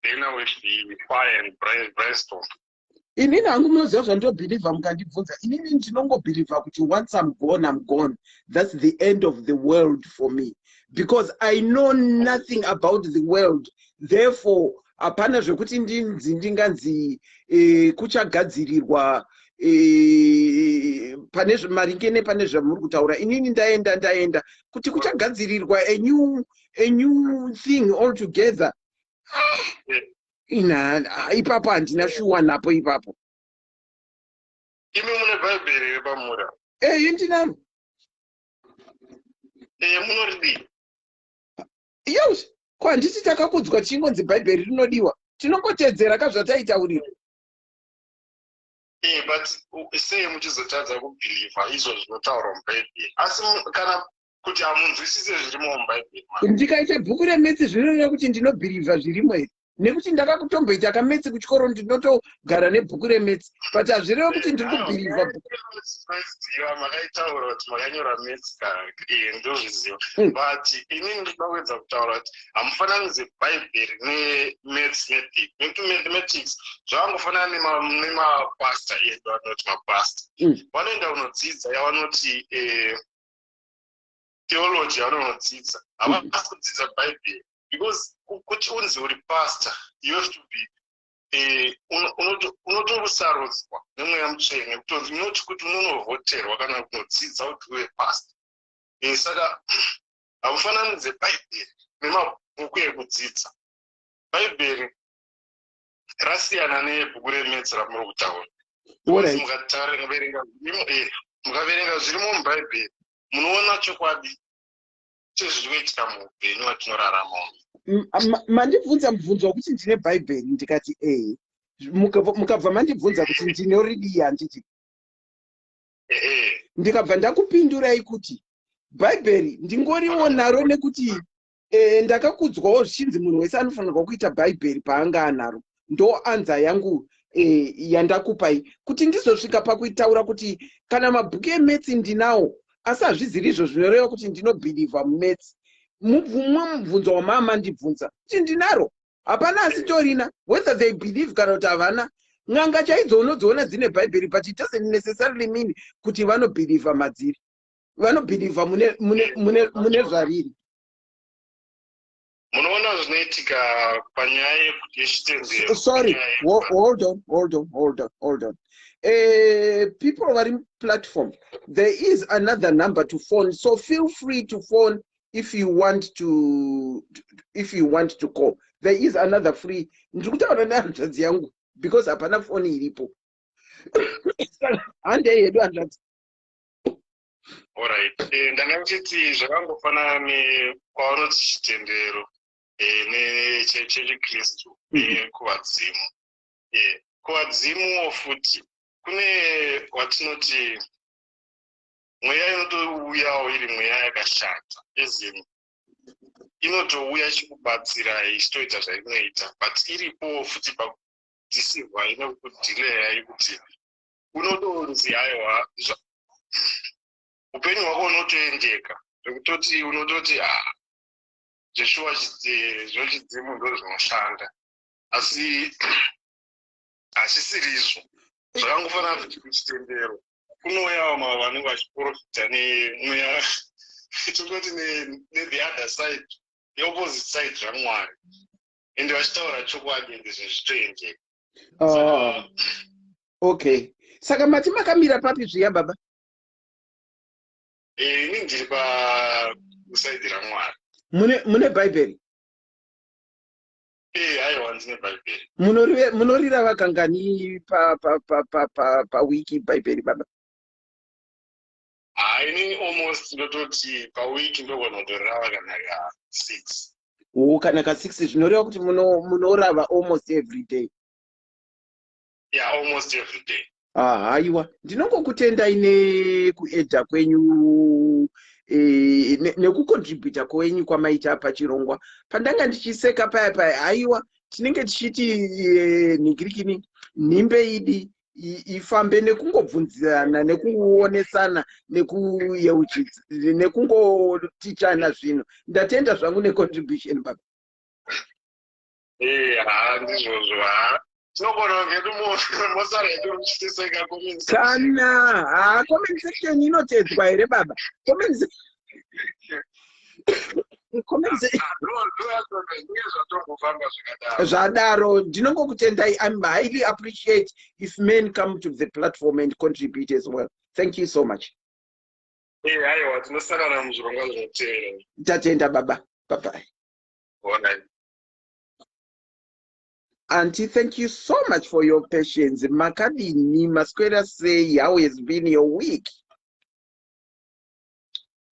burner with the fire and brimstone. Inini hangu, munoziva zvandinobhilivha? Mukandibvunza inini, ndinongobhilivha kuti once I'm gone, I'm gone. That's the end of the world for me, because I know nothing about the world. Therefore hapana zvekuti ndinzi ndinganzi kuchagadzirirwa pane maringe nepane zvamuri kutaura. Inini ndaenda, ndaenda. Kuti kuchagadzirirwa a new thing altogether, ina ipapo handina shuwa napo ipapo. Imi mune Bhaibheri here pamura? Eyi, ndinaro. Munoridii? Yes, ko handiti takakudzwa tichingonzi Bhaibheri rinodiwa? Tinongotedzera kazvataitaurirwa. But sei muchizotadza kubhilivha izvo zvinotaurwa muBhaibheri, asi kana kuti hamunzwisise zvirimo muBhaibheri? Ndikaita bhuku remaths, zvinoreva kuti ndinobhilivha zvirimo here? Nekuti ndakakutomboita kamaths kuchikoro, ndinotogara nebhuku remaths, but hazvireva kuti ndiri kubhilivha. Ziva makaitaura kuti makanyora maths, ndozviziva. But inini ndinoda kuedza kutaura kuti hamufananidze Bhaibheri nemaths method, nekuti mathematics zvavangofanana nemapasta edu anoti mapasta vanoenda kunodzidza yavanoti theology. Yavanonodzidza, havasi kudzidza Bhaibheri, because kuti unzi uri pastor, you have to be unotosarudzwa neMweya Mutsvene, kutonzi not kuti unonovhoterwa kana kunodzidza kuti uve pastor. Saka hamufananidze Bhaibheri nemabhuku ekudzidza. Bhaibheri rasiyana nebhuku remaths ramuri kutaura. Mukaverenga zvirimo mubhaibheri, munoona chokwadi chezviri kuitika muupenyu hwatinorarama. Mandibvunza mubvunzo wekuti ndine bhaibheri, ndikati ee. Mukabva mandibvunza kuti ndinoridii, handiti? Ehe. Ndikabva ndakupindurai kuti bhaibheri ndingoriwo naro nekuti ndakakudzwawo zvichinzi munhu wese anofanirwa kuita bhaibheri paanga anaro. Ndo answer yangu yandakupai kuti ndizosvika pakuitaura kuti kana mabhuku emaths ndinawo, asi hazviziri izvo zvinoreva kuti ndinobhilivha mumaths. Mumwe mubvunzo wamama ndibvunza kuti ndinaro, hapana asitorina, whether they believe kana kuti havana. N'anga chaidzo unodziona dzine bhaibheri, but it doesn't necessarily mean kuti vanobhilivha madziri, vanobhilivha mune zvariri. Munoona zvinoitika panyaya yechitendero. Sorry, hold on, hold on, hold on, hold on. People vari platform, there is another number to phone, so feel free to phone if you want to call. There is another free. Ndiri kutaura nehanzvadzi yangu because hapana foni iripo. Handei hedu, hanzvadzi. Alright, ndanga ndichiti zvakangofanana nekwavanoti chitendero nechechikristu nekuvadzimu. Kuvadzimuwo futi kune watinoti mweya inotouyawo iri mweya yakashata, ezini inotouya ichikubatsirai, ichitoita zvainoita, but iripowo futi pakudeceiva nekudelaya, kuti unotonzi aiwa, upenyu hwako unotoendeka zvekutoti unototi a zveshuwa zvochidzimu ndo zvinoshanda, asi hazvisirizvo. Zvakangofanana futi kuchitendero, kunouyawo mava vanenge vachiprofita nemweya, tongoti nethe other side, the opposite side raMwari, ende vachitaura chokwadi, ende zvinhu zvitoendeka. Oh, okay. Saka mati makamira papi zviya, baba? Ini ndiri paside raMwari. Mune bhaibheri? Aiwa, ndine bhaibheri. Munorirava kangani pawiki bhaibheri, baba? Ha, inini almost ndototi pawiki ndogona kutorirava kana ka6. O, kana ka6, zvinoreva kuti munorava almost every day. Yeah, almost every day. Ah, haiwa, ndinongokutendai nekuedha kwenyu nekucontributa kwenyu kwamaita pachirongwa. Pandanga ndichiseka paya paya, haiwa, tinenge tichiti nhingirikini nhimbe idi ifambe nekungobvunzirana, nekuonesana, nekuyeuchidza, nekungotichana zvinhu. Ndatenda zvangu necontribution, baba. Ha, ndizvozvo. Ha, tinogona kunge mosara yedu muchitiseka comment section. Kana ha, comment section inotedzwa here, baba? Comment Ndinge zvatongofamba zvakadaro. Zvadaro. Ndinongokutendai. I'm highly appreciate if men come to the platform and contribute as well. Thank you so much. Aiwa, tinosangana muzvirongwa zvinotevera. Tatenda, baba. Bye bye. Alright. Auntie, thank you so much for your patience. Makadini? Maswera sei? How has been your week?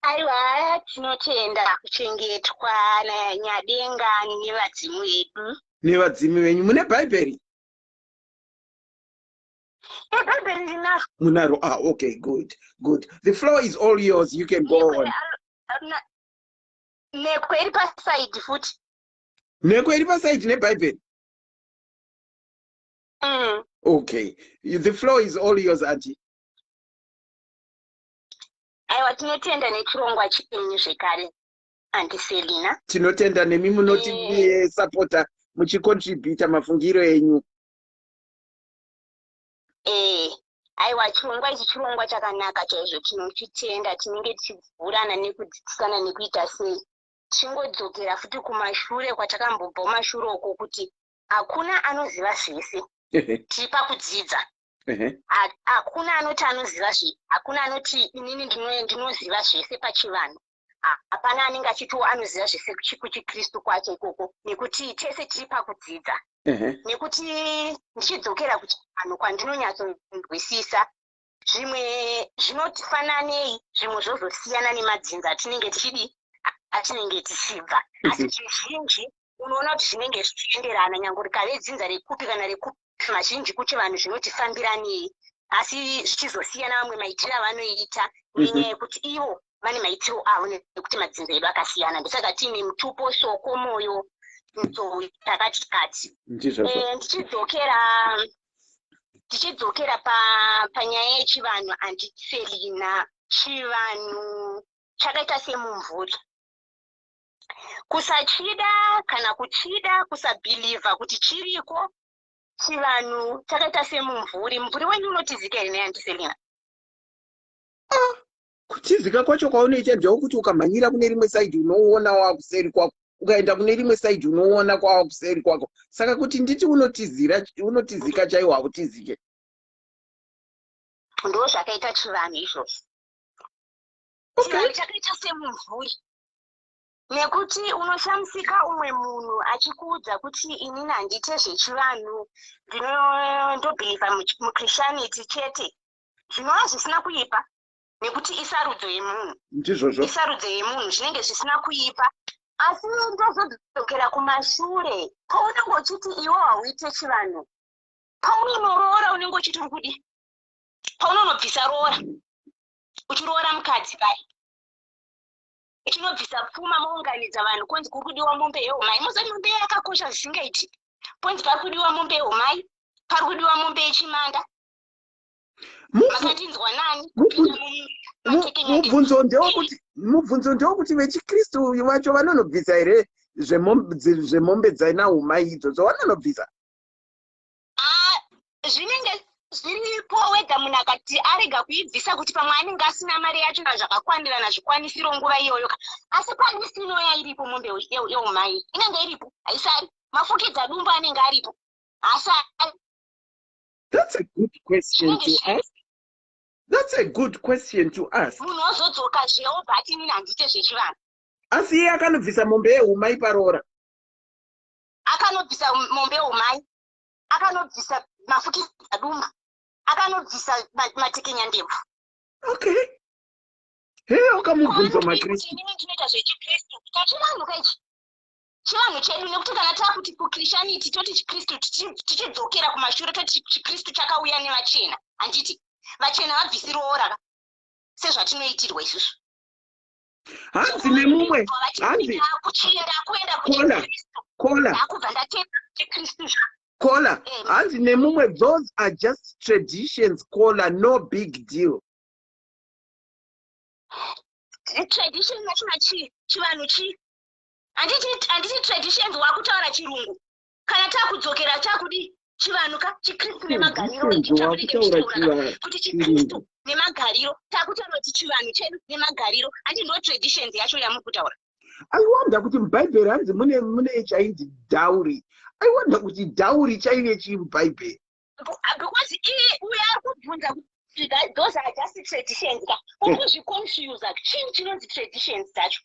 Aiwa, tinotenda kuchengetwa naNyadenga nevadzimu vedu. Nevadzimu venyu. Mune bhaibheri? Ebhaibheri ndinaro. Munaro. Ah, okay, good, good. The floor is all yours, you can go on. Nhekwe iri paside futi. Nhekwe iri paside nebhaibheri? Mm. Okay, the floor is all yours, auntie. Aiwa, tinotenda nechirongwa chenyu zvekare, Auntie Selina. Tinotenda nemi munotisapota muchicontributa mafungiro enyu. Aiwa, chirongwa ichi chirongwa chakanaka chaizvo, tinochitenda. Tinenge tichivhurana nekudzidzisana nekuita sei, tichingodzokera futi kumashure kwatakambobva kumashure uko, kuti hakuna anoziva zvese. Tiri pakudzidza. Hakuna anoti anoziva zve, hakuna anoti inini ndinoziva zvese pachivanhu. Hapana anenge achitiwo anoziva zvese kuchikristu kwacho ikoko, nekuti tese tiri pakudzidza. Nekuti ndichidzokera kuchivanhu kwandinonyatsonzwisisa, zvimwe zvinofananei, zvimwe zvozosiyana nemadzinza atinenge tichidi, atinenge tichibva, asi zvizhinji unoona kuti zvinenge zvichienderana, nyange rikave dzinza rekupi kana rekupi. Mazhinji kuchivanhu zvinotifambiranei, asi zvichizosiyana vamwe maitiro avanoita nenyaya yekuti ivo vane maitiro avo, nekuti madzinza edu akasiyana. Ndosaka tiine mutupo, Soko, Moyo, Nzou, takati kati. Ndichidzokera panyaya yechivanhu, Auntie Selina, chivanhu chakaita semumvuri. Kusachida kana kuchida, kusabhilivha kuti chiriko, chivanhu chakaita semumvuri. Mumvuri wenyu unotizika here neAuntie Selina? Kutizika kwacho kwaunoita ndewekuti ukamhanyira kune rimwe side unouona wakuseri kwako, ukaenda kune rimwe side unouona kwava kuseri kwako. Saka kuti nditi unotizira, unotizika chaiwo, hautizike. Ndo zvakaita chivanhu izvozvo. Chivanhu chakaita semumvuri, nekuti unoshamisika umwe munhu achikuudza kuti inini handiite zvechivanhu, ndobhilivha muChristianity chete, zvinova zvisina kuipa nekuti isarudzo yemunhu. Ndizvozvo. Isarudzo yemunhu, zvinenge zvisina kuipa. Asi ndozodzokera kumashure, paunenge uchiti iwe hauite chivanhu, paunonoroora unenge uchiti uri kudi, paunonobvisa roora, uchiroora mukadzi pai, uchinobvisa pfuma, mounganidza vanhu, konzi kuri kudiwa mombe yehumai. Muzoti mombe yakakosha zvisingaiti, ponzi pari kudiwa mombe yehumai, pari kudiwa mombe yechimanda. Makatinzwa nani? Mubvunzo ndewekuti vechikristu vacho vanonobvisa here zvemombe dzainahumai idzodzo vanonobvisa? Ah, zvinenge zviripo wega. Munhu akati arega kuibvisa kuti pamwe anenge asina mari yacho zvakakwandirana zvikwanisiro nguva iyoyo ka, asi palist inoya iripo mombe yeumai, inenge iripo, haisari. Mafukidza dumbu anenge aripo, haasari. That's a good question to ask. That's a good question to ask. Munhu wozodzoka zveobva ati inini handiite zvechivanhu. Asi iye akanobvisa mombe yehumai paroora. Akanobvisa mombe yeumai, akanobvisa mafukidza dumbu, akanobvisa matekenyandebvu. Okay, heyo ukamubvunzo makristu. Inini ndinoita zvechikristu, chachivanhu kaichi, chivanhu chedu, nekuti kana taakuti kuChristianity toti chikristu, tichidzokera kumashure toti chikristu chakauya nevachena, handiti vachena vabvisi roora ka, sezvatinoitirwa isusu? Hanzi nemumwe, hanzi Kuchinda kuenda Kola. kuchikristu. Kola. Ndakubva ndatenda chikristu. Kola. Hanzi nemumwe, "Those are just traditions, kola, no big deal." Tradition yachona chii? Chivanhu chii? Handiti traditions wakutaura chirungu? Kana takudzokera chakudi chivanhu ka, chikristu nemagariro. Traditions, wakutaura Kuti chikristu nemagariro, takutaura kuti chivanhu chedu nemagariro, handi ndo traditions yacho yamuri kutaura? I wonder kuti mubhaibheri hanzi mune chainzi dowry. I wonder kuti dowry chaive chii mubhaibheri. Because iye uyo ari kubvunza kuti those are just traditions ka, uri kuzviconfusa. Chii chinonzi traditions dzacho?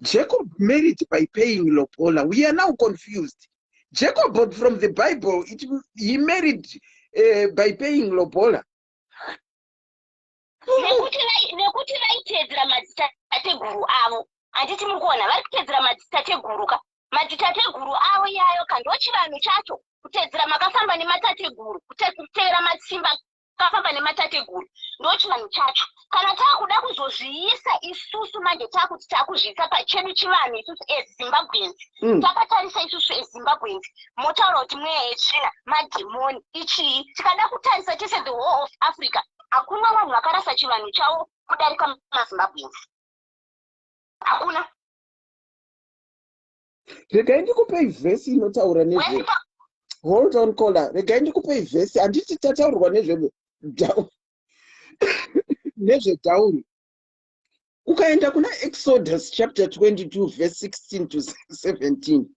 Jacob married by paying lobola. We are now confused. Jacob from the Bible, he married by paying lobola. Nekuti vaiteedzera madzitateguru avo, handiti muri kuona vari kuteedzera madzitateguru ka? Madzitateguru avo iyayo ka, ndo chivanhu chacho, kuteedzera makafamba nematateguru, kutevera matsimba akafamba nematateguru, ndo chivanhu chacho. Kana taakuda kuzozviisa isusu manje, taakuti taakuzviisa pachedu chivanhu isusu as Zimbabweans, takatarisa isusu as Zimbabweans, motaura kuti mweya yetsvina, madhimoni, ichii. Tikada kutarisa tese, the whole of Africa, hakuna vanhu vakarasa chivanhu chavo kudarika maZimbabweans, hakuna. Regai ndikupei vhesi inotaura nezve, hold on, caller, regai ndikupei vhesi. Handiti tataurwa nezvedowry? Ukaenda kuna Exodus chapter 22 verse 16 to 17,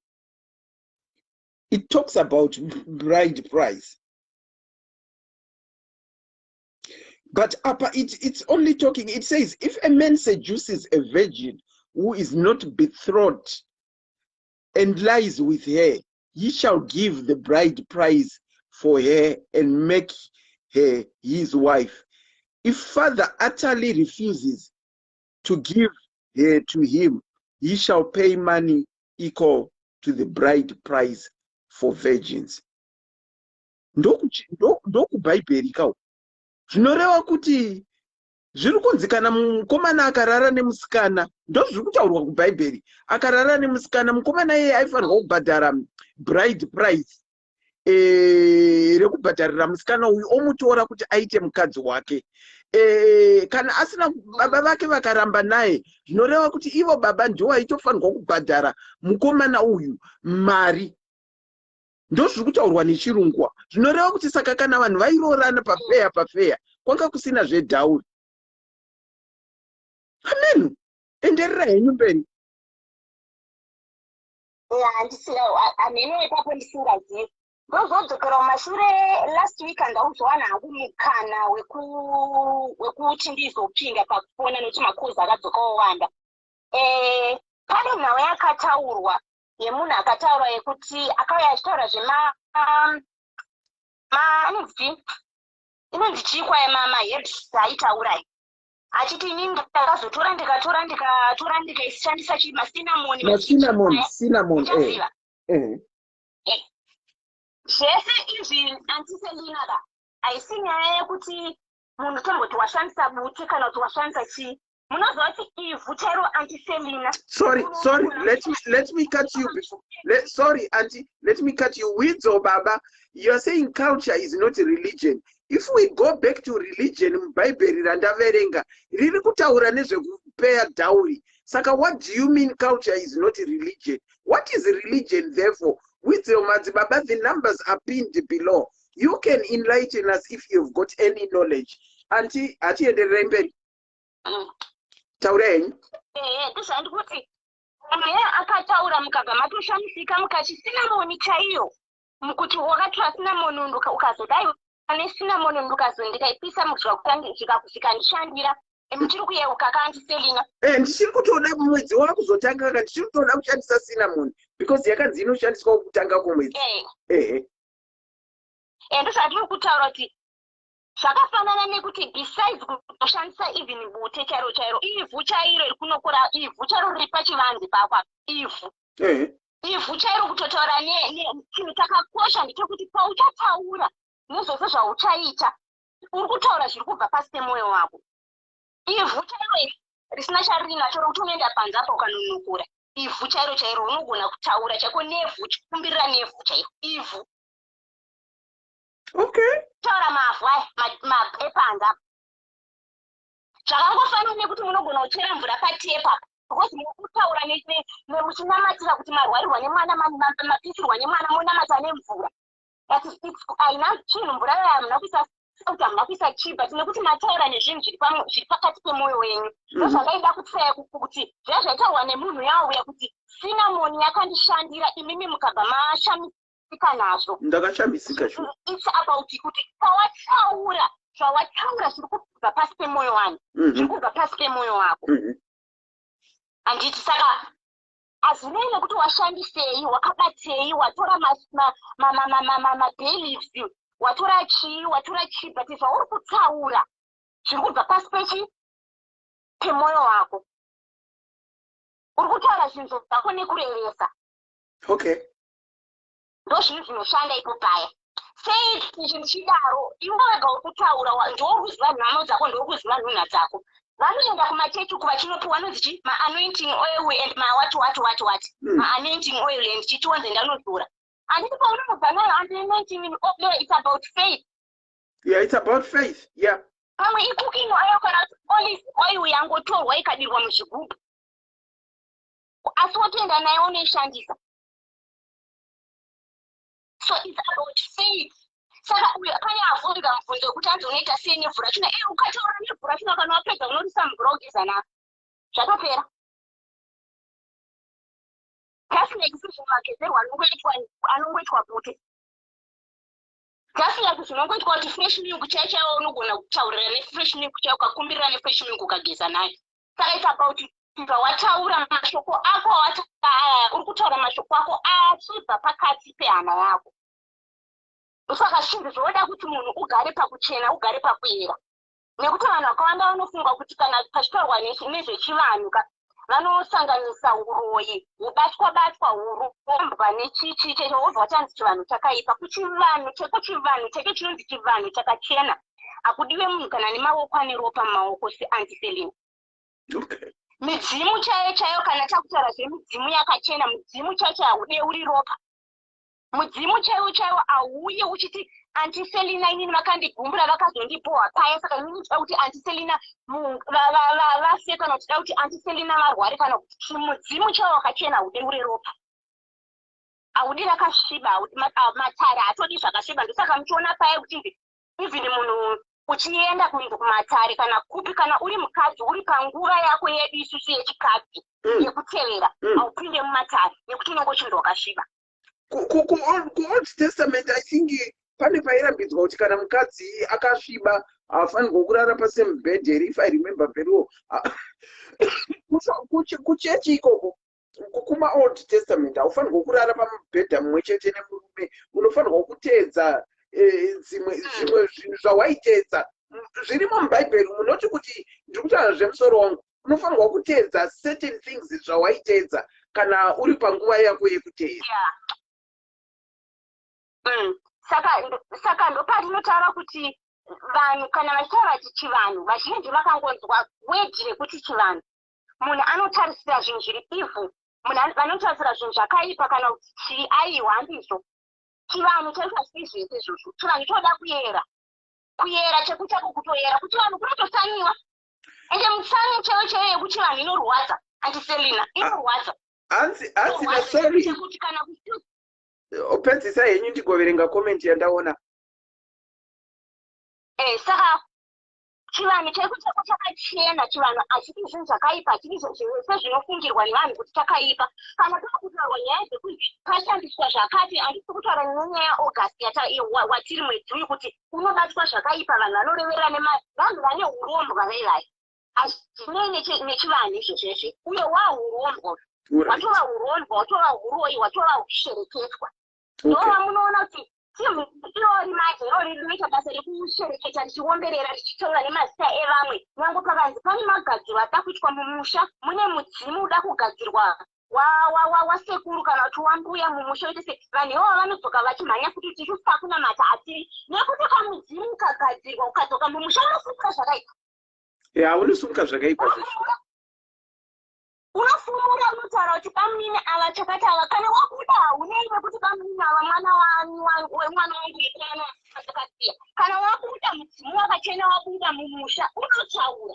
it talks about bride price, but apa it's only talking, it says, "If a man seduces a virgin who is not betrothed and lies with her, He shall give the bride price for her and make her his wife. If father utterly refuses to give her to him, he shall pay money equal to the bride price for virgins. Ndokubhaibheri kawo. Zvinoreva kuti zviri kunzi kana mukomana akarara nemusikana, ndo zviri kutaurwa kubhaibheri, akarara nemusikana, mukomana iyeye aifanirwa kubhadhara bride price rekubhadharira musikana uyu, omutora kuti aite mukadzi wake. Kana asina, baba vake vakaramba naye, zvinoreva kuti ivo baba ndiwo aitofanirwa kubhadhara mukomana uyu mari. Ndo zviri kutaurwa nechirungwa. Zvinoreva kuti saka kana vanhu vairoorana pafeya pafeya, kwanga kusina zvedhauri. Amenu, enderera henyu mberi. Hameno ipapo ndisingazivi. Ndozodzokera mumashure. Last week handauzowana hangu mukana wekuti ndizopinda pakufona nekuti macalls akadzoka owanda. Pane nhau yakataurwa yemunhu akataura yekuti akauya achitaura zvema anonzi chii, inonzi chii kwaya, maherbs aitaura achiti, "Inini ndakazotora, ndikatora, ndikatora, ndikaishandisa chi macinnamon." Macinnamon, cinnamon. Uchaziva zvese izvi, Auntie Selina ka, haisi nyaya yekuti munhu tomboti washandisa bute kana kuti washandisa chii. Munoziva kuti ivhu chairo, Auntie Selina. Sorry, sorry, let me cut you before. Sorry, Auntie, let me cut you. Widzo baba, you are saying culture is not religion. If we go back to religion, mubhaibheri randaverenga riri kutaura nezvekupeya dowry. Saka what do you mean culture is not religion? What is religion therefore? Widzo madzibaba, the numbers are pinned below. You can enlighten us if you've got any knowledge. Auntie, hatiendererei mberi. Taura henyu. Ehe, ndizvandi kuti munhu akataura, mukabva matoshamisika mukati cinnamon chaiyo, mukuti wakatora cinnamon ukazodai necinnamon, ndukazo ndikaipisa zvikandishandira. Muchiri kuyeuka ka, Auntie Selina? Ndichiri kutoda. Mwedzi wakuzotanga ka, ndichiri kutoda kushandisa cinnamon because yakanzi inoshandiswa kutanga kwomwedzi. Ehe. Ndozvandiri kutaura kuti zvakafanana nekuti besides kushandisa even bute chairo chairo, ivhu chairo iri kunokora, ivhu chairo riri pachivanze pakwa, ivhu, ivhu chairo. Kutotaura chinhu chakakosha ndechekuti pauchataura nezvese zvauchaita, uri kutaura zviri kubva pasi pemwoyo wako. Ivhu chairo iri risina charinacho rokuti unoenda panze apa ukanonokora ivhu chairo chairo, unogona kutaura chaiko nevhu, chikumbirira nevhu chairo, ivhu. Taura mavhu aya epanze apa. Zvakangofanana nekuti munogona kuchera mvura patepa apa because muri kutaura muchinamatira kuti marwarirwa nemwana, mapisirwa nemwana, monamata nemvura, but haina chinhu mvura yayo. Hamuna kuisa kuti, hamuna kuisa chii, but nekuti mataura nezvinhu zviri pakati pemwoyo wenyu. Ndozvandaida kutsaya kuti zviya zvaitaurwa nemunhu yauya kuti cinnamon yakandishandira, imimi mukabva mashamisika nazvo. Ndakashamisika shu. It's about kuti pawataura, zvawataura zviri kubva pasi pemwoyo wani, zviri kubva pasi pemwoyo wako, handiti? Saka hazvinei nekuti washandisei, wakabatei, watora mabay leaves, watora chii, watora chii, but zvauri kutaura zviri kubva pasi pechi pemwoyo wako. Uri kutaura zvinhu zvako nekurevesa. Ndo zvinhu zvinoshanda ipo paya. Sei chinhu chidaro? Iwe wega uri kutaura, ndiwo uri kuziva nhamo dzako, ndiwo uri kuziva nhunha dzako. Vanoenda kumachechi uku vachinopiwa anonzi chi maanointing oil and mawhat what what what, maanointing oil and chichiwanze ndanozora. Handiti paunonobva nayo anointing oil, it's about faith. Yeah, it's about faith, yeah. Pamwe icooking oil kana kuti olive oil yangotorwa ikadirwa muzvigubhu, asi wotoenda nayo unoishandisa. So it's about faith. Saka uyo pane avhunza mubvunzo wekuti anzi unoita sei nevhu rachona. Ukataura nevhu rachona, kana wapedza unorisa mvura ugeza naro, zvatopera. Just like isusu magezerwo anongoitwa bute, just like zvinongoitwa kuti fresh milk chai chaiwo, unogona kutaurira nefresh milk chaiwo, ukakumbirira nefresh milk, ukageza nayo. Saka it's about Zvawataura mashoko ako awataura uri kutaura mashoko ako achibva pakati pehana yako. Saka zvinhu zvoda kuti munhu ugare pakuchena, ugare pakuyera. Nekuti vanhu vakawanda vanofunga kuti kana pachitaurwa nezvechivanhu ka, vanosanganisa uroyi, hubatwa batwa, hurombwa nechichi checho, wobva wachanzi chivanhu chakaipa. Kuchivanhu chekuchivanhu chake chinonzi chivanhu chakachena, hakudiwe munhu kana nemaoko ane ropa mumaoko seAunty Selina. Midzimu chaiyo chaiyo, kana takutaura zvemidzimu yakachena, mudzimu chaicho haudeuri ropa. Mudzimu chaiwo chaiwo auye uchiti, "Aunty Selina, inini vakandigumbura, vakazondipohwa paya, saka inini toda kuti Aunty Selina vafe," kana kuti, "Toda kuti Aunty Selina varware," kana kuti. Mudzimu chaiwo wakachena haudeure ropa, haudi rakasviba, matare haatodi zvakasviba. Ndosaka muchiona paya kuti even munhu uchienda kunzi kumatare kana kupi, kana uri mukadzi uri panguva yako yedu isusu yechikadzi yekutevera, haupinde mumatare nekuti unenge uchinzi wakasviba. KuOld Testament, I think pane pairambidzwa kuti kana mukadzi akasviba haafanirwa kurara pasame bed here, if I remember very well. Kuchechi ikoko, kuma-Old Testament, haufanirwa kurara pamubhedha mumwe chete nemurume. Unofanirwa kuteedza dzimwe zvimwe zvinhu zvawaiteedza zvirimo muBhaibheri. Munoti kuti ndiri kutaura zvemusoro wangu, unofanirwa kuteedza certain things zvawaiteedza kana uri panguva yako yekuteedza. Yeah. Saka ndopatinotaura kuti vanhu kana vachitaura kuti chivanhu, vazhinji vakangonzwa word rekuti chivanhu, munhu anotarisira zvinhu zviri evil, munhu vanotarisira zvinhu zvakaipa kana kuti chii. Aiwa, handizvo. Chivanhu chacho hachidi zvese izvozvo. Chivanhu choda kuyera, kuyera chekuchako, kutoyera. Kuchivanhu kunotosaniwa, ende mutsanyo chaiyo chaiyo yekuchivanhu inorwadza, Aunty Selina, inorwadza. Hanzi nasorry. Chekuti kana Pedzisa henyu, ndigoverenga comment yandaona. Saka chivanhu chaiko chako chakachena. Chivanhu hachidi zvinhu zvakaipa, hachidi zvese zvinofungirwa nevanhu kuti chakaipa. Kana pakutaurwa nyaya dzekuti pashandiswa zvakati, handisi kutaura nenyaya yaAugust watiri mwedzi uyu kuti unobatwa zvakaipa, vanhu vanoreverera nevanhu vane urombwa vaivai. Hazvinei nechivanhu izvozvezve. Uyo wahurombwa, watova urombwa, watova uroyi, watova ushereketwa. Ndova munoona kuti timu irori manje irori rinoita basa rekushereketa, richiomberera, richitaura nemazita evamwe. Nyange pakanzi pane magadziro ada kuitwa mumusha, mune mudzimu uda kugadzirwa wasekuru kana kuti wambuya mumusha, oite se vanhu ivavo vanodzoka vachimhanya kuti tisu takunamata atiri, nekuti kamudzimu ukagadzirwa ukadzoka mumusha unofumuka zvakaipa. Ya, unosumuka zvakaipa zvesvo. Unofumura, unotaura kuti bamunini ava chakati ava. Kana wabuda, haunei nekuti bamunini ava mwana wemwana wangu mukomana akasiya. Kana wabuda mudzimu wakachena, wabuda mumusha, unotaura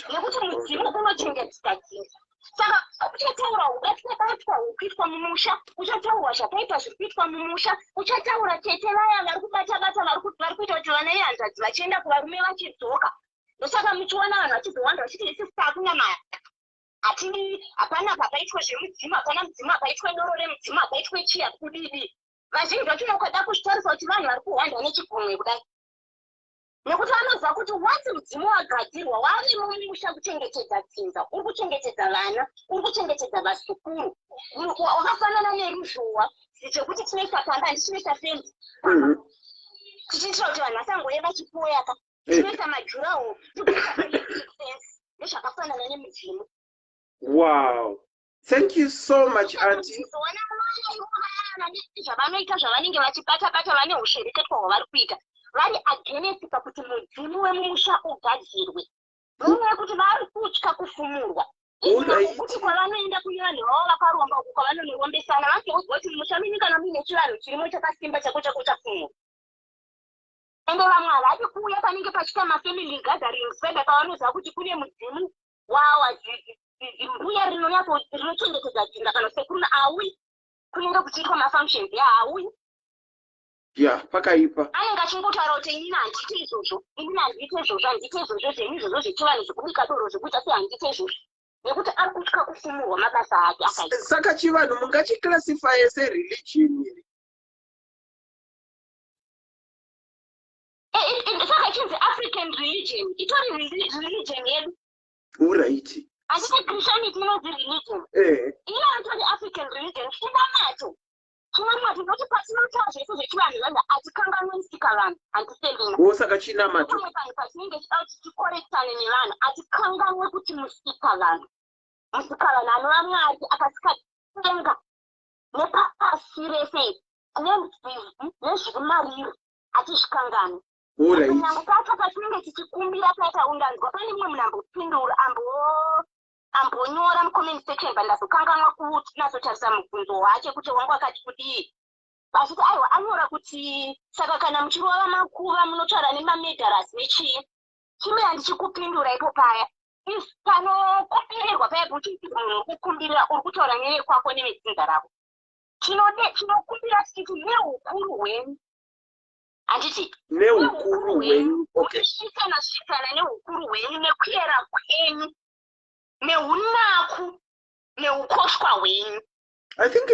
nekuti mudzimu unochengetedza dzinza. Saka uchataura ubatwa batwa hukuitwa mumusha, uchataurwa zvakaipa zviri kuitwa mumusha, uchataura tete vaya vari kubata bata, vari kuita kuti vana vehanzvadzi vachienda kuvarume vachidzoka. Ndosaka muchiona vanhu vachizowanda vachiti isusu takunamata hatidi, hapana papaitwe zvemudzimu, hapana mudzimu, hapaitwe doro remudzimu, hapaitwe chiya kudidi. Vazhinji vacho ukada kuzvitarisa kuti vanhu vari kuhwanda nechigunwe kudai, nekuti vanoziva kuti once mudzimu wagadzirwa, wave mumusha kuchengetedza dzinza, uri kuchengetedza vana, uri kuchengetedza vazukuru, wakafanana neruzhowa chekuti tinoisa pamba, handi tinoisa fenzi tichiitira kuti vanhu vasangoye vachipoyaka, tinoisa madurawall, tinoisa electric fence. Ndozvakafanana nemudzimu. Wow, thank you so much, Auntie. Zoona vana zvavanoita, zvavanenge vachibata bata, vane ushereketwa hwavari kuita, vari against pakuti mudzimu wemumusha ugadzirwe, nenyaya yekuti vari kutya kufumurwa. Kuti kwavanoenda kune vanhu vavo vakaromba uku kwavanonorombesana, vanotoudzwa kuti mumusha menyu kana muine chivanhu chirimo chakasimba, chako chako chafumurwa. Ende vamwe havadi kuuya panenge pachiita mafamily gatherings paiba pavanoziva kuti kune mudzimu wawa zimbuya rinonyatso rinochengetedza dzinza kana sekuru auyi kunenge kuchiitwa mafunctions yaauyi. Ya, pakaipa. Anenge achingotaura kuti inini handiite izvozvo, inini handiite izvozvo, handiite izvozvo zvenyu izvozvo zvechivanhu, zvekubika doro, zvekuita sei, handiite izvozvo, nekuti ari kutya kufumurwa mabasa ake akaita. Saka chivanhu mungachiclassifye sereligion here? Saka ichinzi African religion, itori religion yedu. Alright. Handiti Christianity inonzi religion? Iyo itori African religion. Chinamato, chinamato, nokuti patinotaura zvese zvechivanhu vanhu hatikanganwi musika vanhu, handiselina. Wo, saka chinamato. Pamwe panhu patinenge tichida kuti tikorekitane nevanhu, hatikanganwe kuti musika vanhu, musika vanhu anova Mwari akasika denga nepasi rese nenzizi nezviri mariri, hatizvikanganwi. Kunyange pacho patinenge tichikumbira paita undanzwa pane mumwe munhu ambopindura, ambonyora mucomment section, but ndazokanganwa kunatsotarisa mubvunzo wache kuti wangu akati kudii, achiti aiwa, anyora kuti saka kana muchirova makuva munotaura nemamurderers nechii. Chimira ndichikupindura ipo paya. Panokumbirirwa paya kuti munhu uri kukumbirira, uri kutaura nevekwako nevedzinza rako. Tinokumbira tichiti neukuru hwenyu, handiti? Neukuru hwenyu, okay. Muchisvikana svikana neukuru hwenyu, nekuyera kwenyu, neunaku neukoshwa hwenyu. I think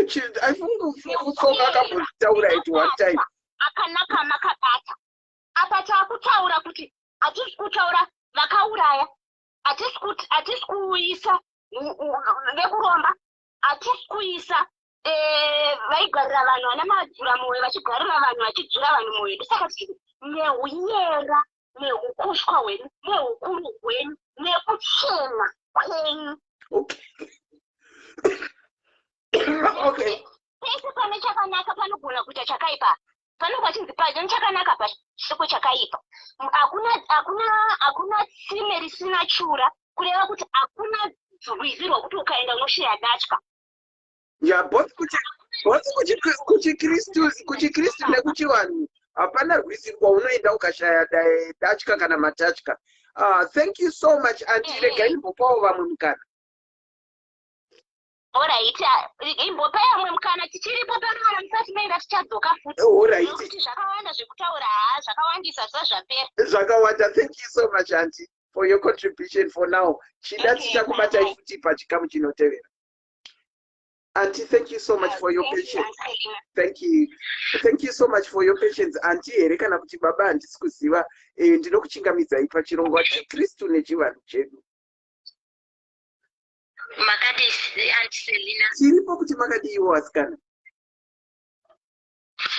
Tsoka akambotaura it one time. Akanaka makabata apa. Taakutaura kuti hatisi kutaura vakauraya, hatisi kuisa vekuromba, hatisi kuisa vaigarira vanhu, vana madzura mwoyo, vachigarira vanhu, vachidzura vanhu mwoyo. Ndosaka tichiti neuyera neukoshwa hwenyu, neukuru hwenyu, nekuchena kwenyu. Pese pane chakanaka panogona kuita chakaipa. Panenge pachinzi pane chakanaka, pasiko chakaipa. Hakuna tsime risina chura, kureva kuti hakuna rwizi rwokuti ukaenda unosheya datya. Ya, both kuchikristu nekuchivanhu hapana rwizi kwaunoenda ukashaya datya kana matatya. Thank you so much, auntie. Regai ndimbopawo vamwe mukana. Alright, imbopai vamwe mukana. Tichiripo pano, musati maenda, tichadzoka futi. Nekuti zvakawanda zvekutaura, haa, zvakawandisa, zvisati zvapera. Zvakawanda. Thank you so much, auntie, for your contribution for now. Chida Okay, tichakubatai bye. futi pachikamu chinotevera. Auntie, thank you so much for your Thank you, patience. Auntie Elena. Thank you, thank you so much for your patience, auntie here kana kuti baba, handisi kuziva. Ndinokuchingamidzai pachirongwa chikristu nechivanhu chedu. Makadii, Auntie Selina? Tiripo, kuti makadiiwo, asikana?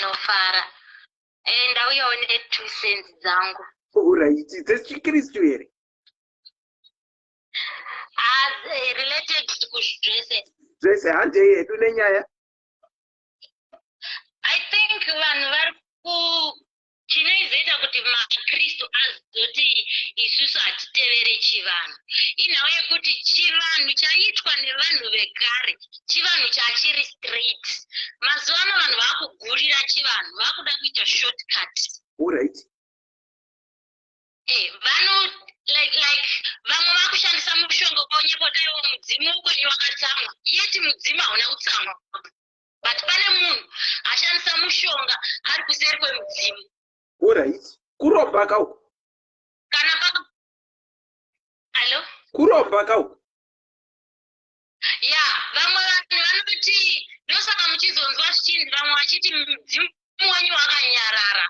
Nofara. Ndauyawo ne2 cents dzangu. Alright, dzechikristu here? Ah, related kuzvese. Zvese, handei yedu nenyaya. I think vanhu vari ku chinoizoita kuti makristu azoti isusu hatitevere chivanhu inhau yekuti chivanhu chaiitwa nevanhu vekare, chivanhu chachiri straight. Mazuva ano vanhu vaakugurira chivanhu, vaakuda kuita shortcut. Vano like vamwe vakushandisa mushonga wonyepodaiwo mudzimu kwenyu wakatsamwa, yeti mudzimu hauna kutsamwa, but pane munhu ashandisa mushonga ari kuseri kwemudzimu. Alright, kuromba kauku. Kana pa, hallo? Kuromba kauku. Ya, vamwe vanhu vanoti, ndosaka muchizonzwa zvichinzi vamwe vachiti mudzimu wenyu wakanyarara,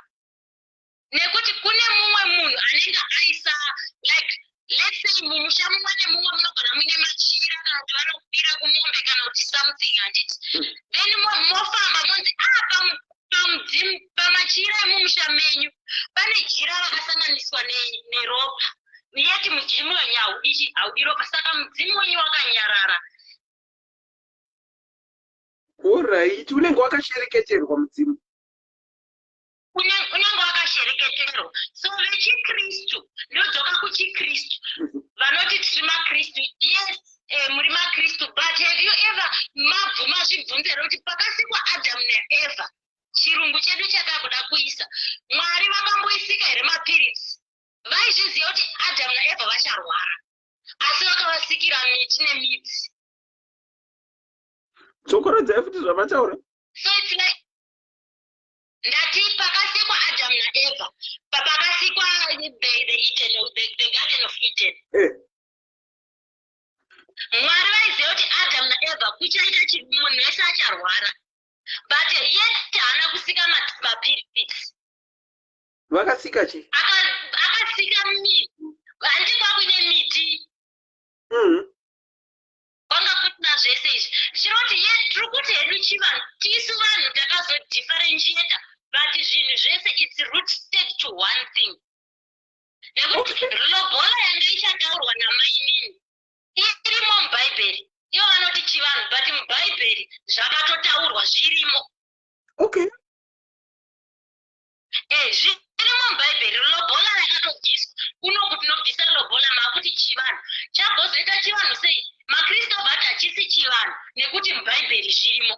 nekuti kune mumwe munhu anenge aisa, like let's say mumusha mumwe nemumwe munogona muine machira, kana kuti vanokubira kumombe kana kuti something, handiti? Then mofamba monzi a pamudzimu, pamachira emumusha menyu pane jira rakasanganiswa neropa, yeti mudzimu wenyu haudi, haudi ropa, saka mudzimu wenyu wakanyarara. Alright, unenge wakashereketerwa mudzimu. Unenge wakashereketerwa. So vechikristu, ndodzoka kuchikristu, vanoti tiri makristu. Yes, muri makristu, but have you ever mabvuma zvibvunze here kuti pakasikwa Adamu naEvha, chirungu chedu chatakuda kuisa, Mwari vakamboisika here mapiritsi? Vaizviziva kuti Adamu naEvha vacharwara, asi vakavasikira miti nemidzi. Dzokorodzai futi zvamataura. So it's like ndati pakasikwa Adamu naEvha, pakasikwa the Garden of Eden, Mwari vaiziva kuti Adamu naEvha kuchaita munhu wese acharwara, but yet haana kusika mapiritsi. Vakasika chi? Akasika miti, handi kwakuine miti. chivanhu. Tisu vanhu takazodifferentiata, but zvinhu zvese, it's rooted to one thing, nekuti lobola yanga ichataurwa namainini irimo muBhaibheri. Ivo vanoti chivanhu, but muBhaibheri zvakatotaurwa, zvirimo. Zvirimo muBhaibheri. Lobola yakatobviswa. Kunoku tinobvisa lobola, makuti chivanhu. Chagozoita chivanhu sei? MaKristu obva ati hachisi chivanhu nekuti muBhaibheri zvirimo.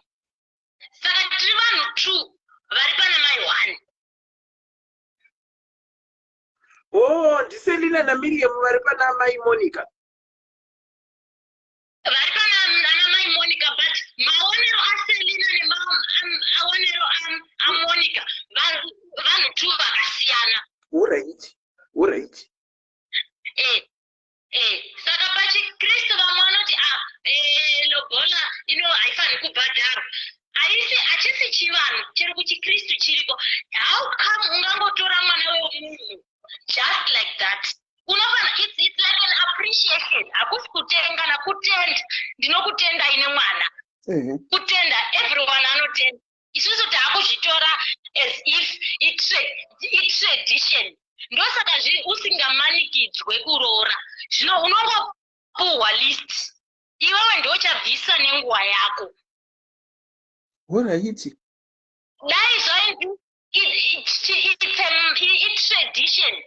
Saka tiri vanhu two vari pana mai one. Oh, ndiSelina naMiriam vari pana mai Monica. Vari pana ana mai Monica, but maonero aSelina nemaonero aMonica, vanhu two vakasiyana. Alright. Saka pachiKristu vamwe vanoti a lobola ino haifaniri kubhadharwa, haisi, hachisi chivanhu. Chero kuchiKristu chiriko. How come ungangotora mwana wemunhu just like that? Unofana, it's like an appreciation. Hakusi kutengana, kutenda. Ndinokutenda ine mwana. Kutenda, everyone anotenda. Isusu taakuzvitora as if itradition. Ndosaka usingamanikidzwe kuroora. Zvino unongopuhwa list, iwewe ndochabvisa nenguva yako. Dai zvainzi itradition,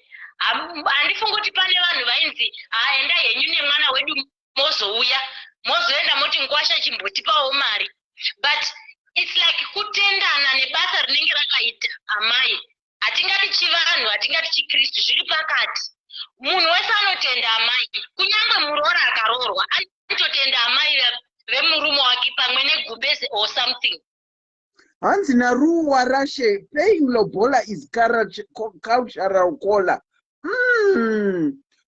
handifungi kuti pane vanhu vainzi, "Haenda henyu nemwana wedu, mozouya, mozoenda moti ngwasha chimbotipawo mari." But it's like kutendana nebasa rinenge rakaita amai. Hatingati chivanhu, hatingati chiKristu, zviri pakati. Munhu wese anotenda amai, kunyange muroora akaroorwa anototenda amai vemurume wake pamwe negumbeze or something. Hanzi naRuwa Rashe, "Paying lobola is cultural caller."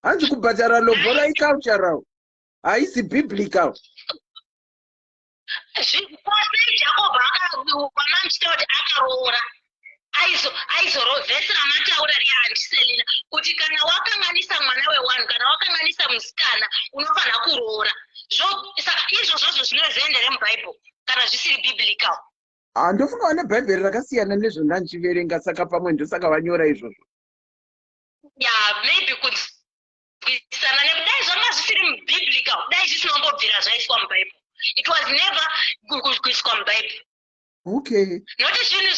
Hanzi kubhadhara lobola icultural, haisi biblical. Sei Jacob wamamuchita kuti akaroora, aizorovhesi ramataura riya, handiSelina, kuti kana wakanganisa mwana wewanhu, kana wakanganisa musikana, unofanira kuroora. Saka izvozvozvo zvinozoendere muBhaibheri kana zvisiri biblical? Handofunga vane Bhaibheri rakasiyana nezvandandichiverenga, saka pamwe ndosaka vanyora izvozvo. Ya, maybe kunzwisisana, nekudai zvanga zvisiri mubiblical, dai zvisina kumbobvira zvaiswa muBhaibheri. It was never kuiswa muBhaibheri. Nokuti zvinhu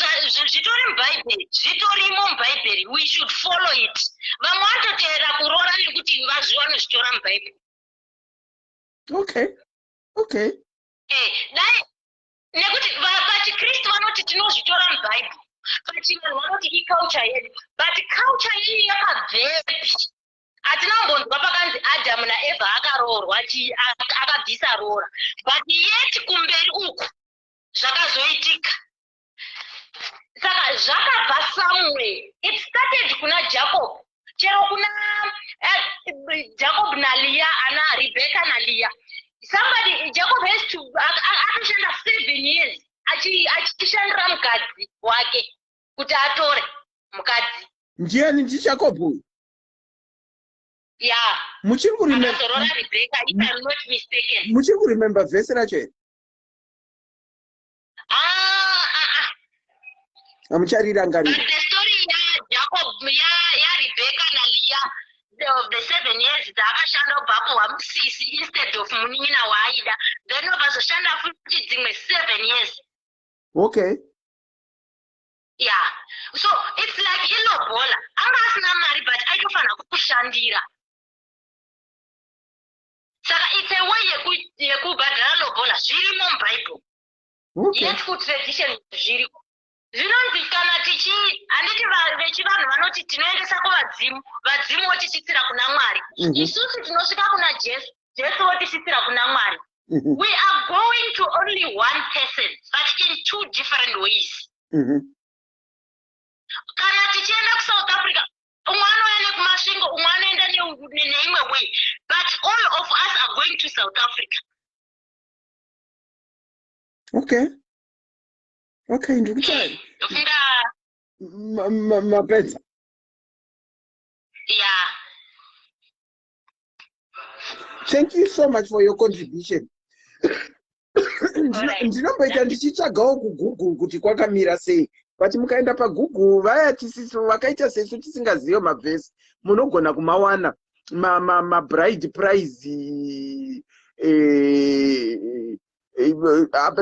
zvitori muBhaibheri, zvitorimo muBhaibheri, we should follow it. Vamwe vanototeera kuroora nekuti vanozvitora muBhaibheri. Dai nekuti pachiKristu vanoti tinozvitora muBhaibheri, pachivanhu vanoti iculture yedu, but culture yenyu yakabvepi? Hatina kumbonzwa pakanzi Adhamu naEvha akaroorwa, akabvisa roora, but yet kumberi uku zvakazoitika. Saka zvakabva somewhere. It started kuna Jacob, chero kuna Jacob naLeah, ana Rebecca naLeah. Somebody, Jacob has to atoshanda 7 years achishandira mukadzi wake kuti atore mukadzi. Ndiani? NdiJacob uyu? Ya. Muchiri Akazorora Rebecca, if I'm not mistaken. Muchiri kuremember vhesi racho here? Ah, ah, ah. Hamucharirangarira? But the story yaJacob, yaRebecca naLeah, the 7 years dzaakashanda, kubva apuhwa musisi instead of munin'ina waaida, then obva azoshanda futi dzimwe 7 years. Yeah, so it's like ilobola. Anga asina mari, but aitofanira kushandira. Saka it's a way yekubhadhara lobola. Zvirimo muBhaibheri. Yet kutradition zviriko. Zvinonzi kana tichi, handiti vechivanhu vanoti tinoendesa kuvadzimu, vadzimu votisvitsira kuna Mwari? Isusu tinosvika kuna Jesu, Jesu votisvitsira kuna Mwari. We are going to only one person, but in two different ways. Kana tichienda kuSouth Africa, umwe anouya nekuMasvingo, umwe anoenda neimwe way, but all of us are going to South Africa. Okay, ndikuti Ndofunga mapedza. Ya. Thank you so much for your contribution. Ndinomboita ndichitsvagawo kuGoogle kuti kwakamira sei, but mukaenda paGoogle, vaya tisisu vakaita sesu tisingazive mavhesi, munogona kumawana mabride price.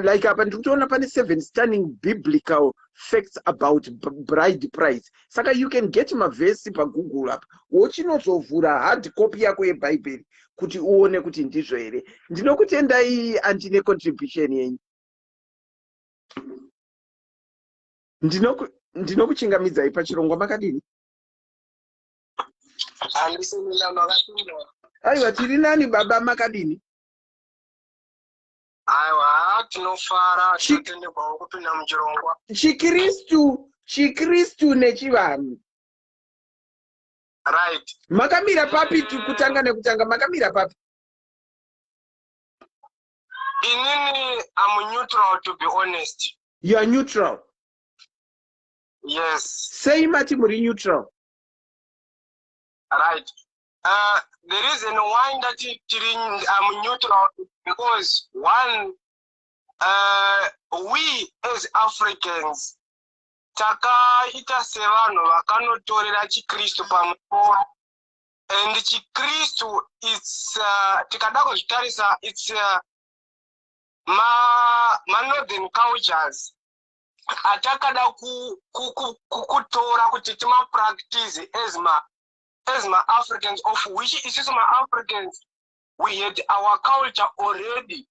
Like apa ndiri kutoona pane "Seven stunning biblical facts about bride price", saka you can get mavhesi paGoogle apa, wochinozovhura hard copy yako yebhaibheri kuti uone kuti ndizvo here. Ndinokutendai, auntie, necontribution yenyu. Ndinokuchingamidzai pachirongwa. Makadini? Handisina, makapinda. Aiwa, tiri nani baba, makadini? Aiwa, tinofara. Tinotendekwawo kupinda muchirongwa. Chikristu nechivanhu. Right. Makamira papi? Kutanga nekutanga, makamira papi? Inini am neutral, to be honest. You are neutral? Yes. Sei mati muri neutral? Right, the reason why ndati tiri am neutral, because one, we as Africans takaita sevanhu vakanotorera chikristu pamusoro, and chikristu its tikada kuzvitarisa, its manorthern cultures atakada kutora kuti timapractice as maAfricans, of which isusu maAfricans we had our culture already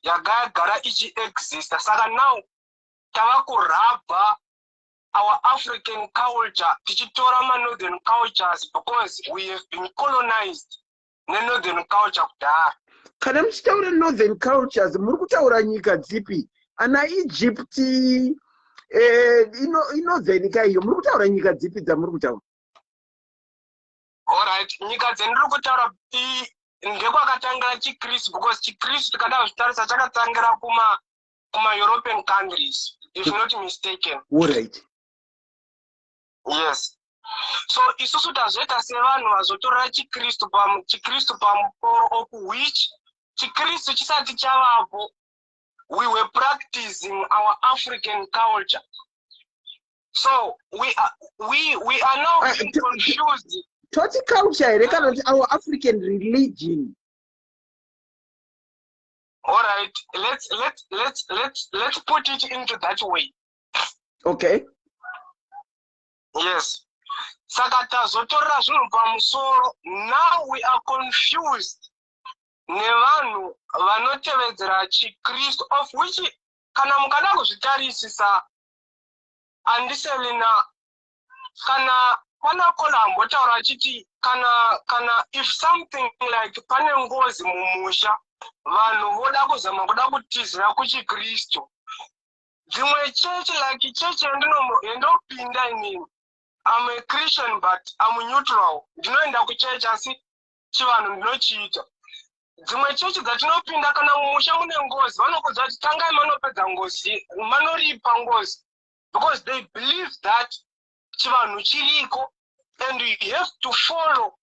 yagagara ichiexista. Saka now tava kurabha our African culture tichitora manorthern cultures because we have been colonized nenorthern culture kudhara. Kana muchitaura northern cultures, muri kutaura nyika dzipi? Ana Egypt, inorthern ka iyo. Muri kutaura nyika dzipi dzamuri kutaura? Alright, nyika dzendiri kutaura ndekwakatangira chikristu, because chikristu tikada kuzvitarisa chakatangira kuma European countries, if not mistaken. Alright. Yes, so isusu tazoita sevanhu vazotorera chikristu pamusoro, of which chikristu chisati chavapo we were practicing our African culture. So we are now being confused. Toti culture here kana kuti our African religion? All right, let's put it into that way. Okay. Yes, saka tazotorera zvinhu pamusoro. Now we are confused nevanhu vanotevedzera chikristu, of which kana mukada kuzvitarisisa, andiselina kana pana kola ambotaura achiti kana if something like pane ngozi mumusha, vanhu voda kuzama kuda kutizira kuchikristu. Dzimwe chechi, like chechi yandinopinda inini, am a Christian but am neutral. Ndinoenda kuchechi asi chivanhu ndinochiita. Dzimwe chechi dzatinopinda, kana mumusha mune ngozi, vanokudza kuti tangai manopedza ngozi, manoripa ngozi, because they believe that chivanhu chiriko and you have to follow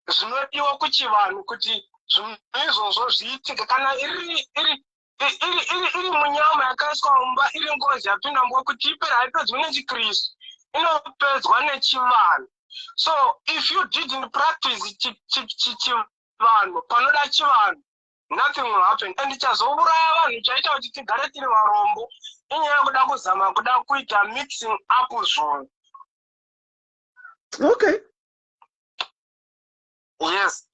zvinodiwa kuchivanhu kuti zvinhu izvozvo zviitike. Kana iri iri iri iri iri munyama yakaiswa mumba, iri ngozi yapinda mumba, kuti ipere haipedzwi nechikristu, inopedzwa nechivanhu. So if you didn't practice chivanhu, panoda chivanhu, nothing will happen. And chazouraya vanhu, chaita kuti tigare tiri varombo, inyaya yekuda kuzama kuda kuita mixing up zvinhu. Yes,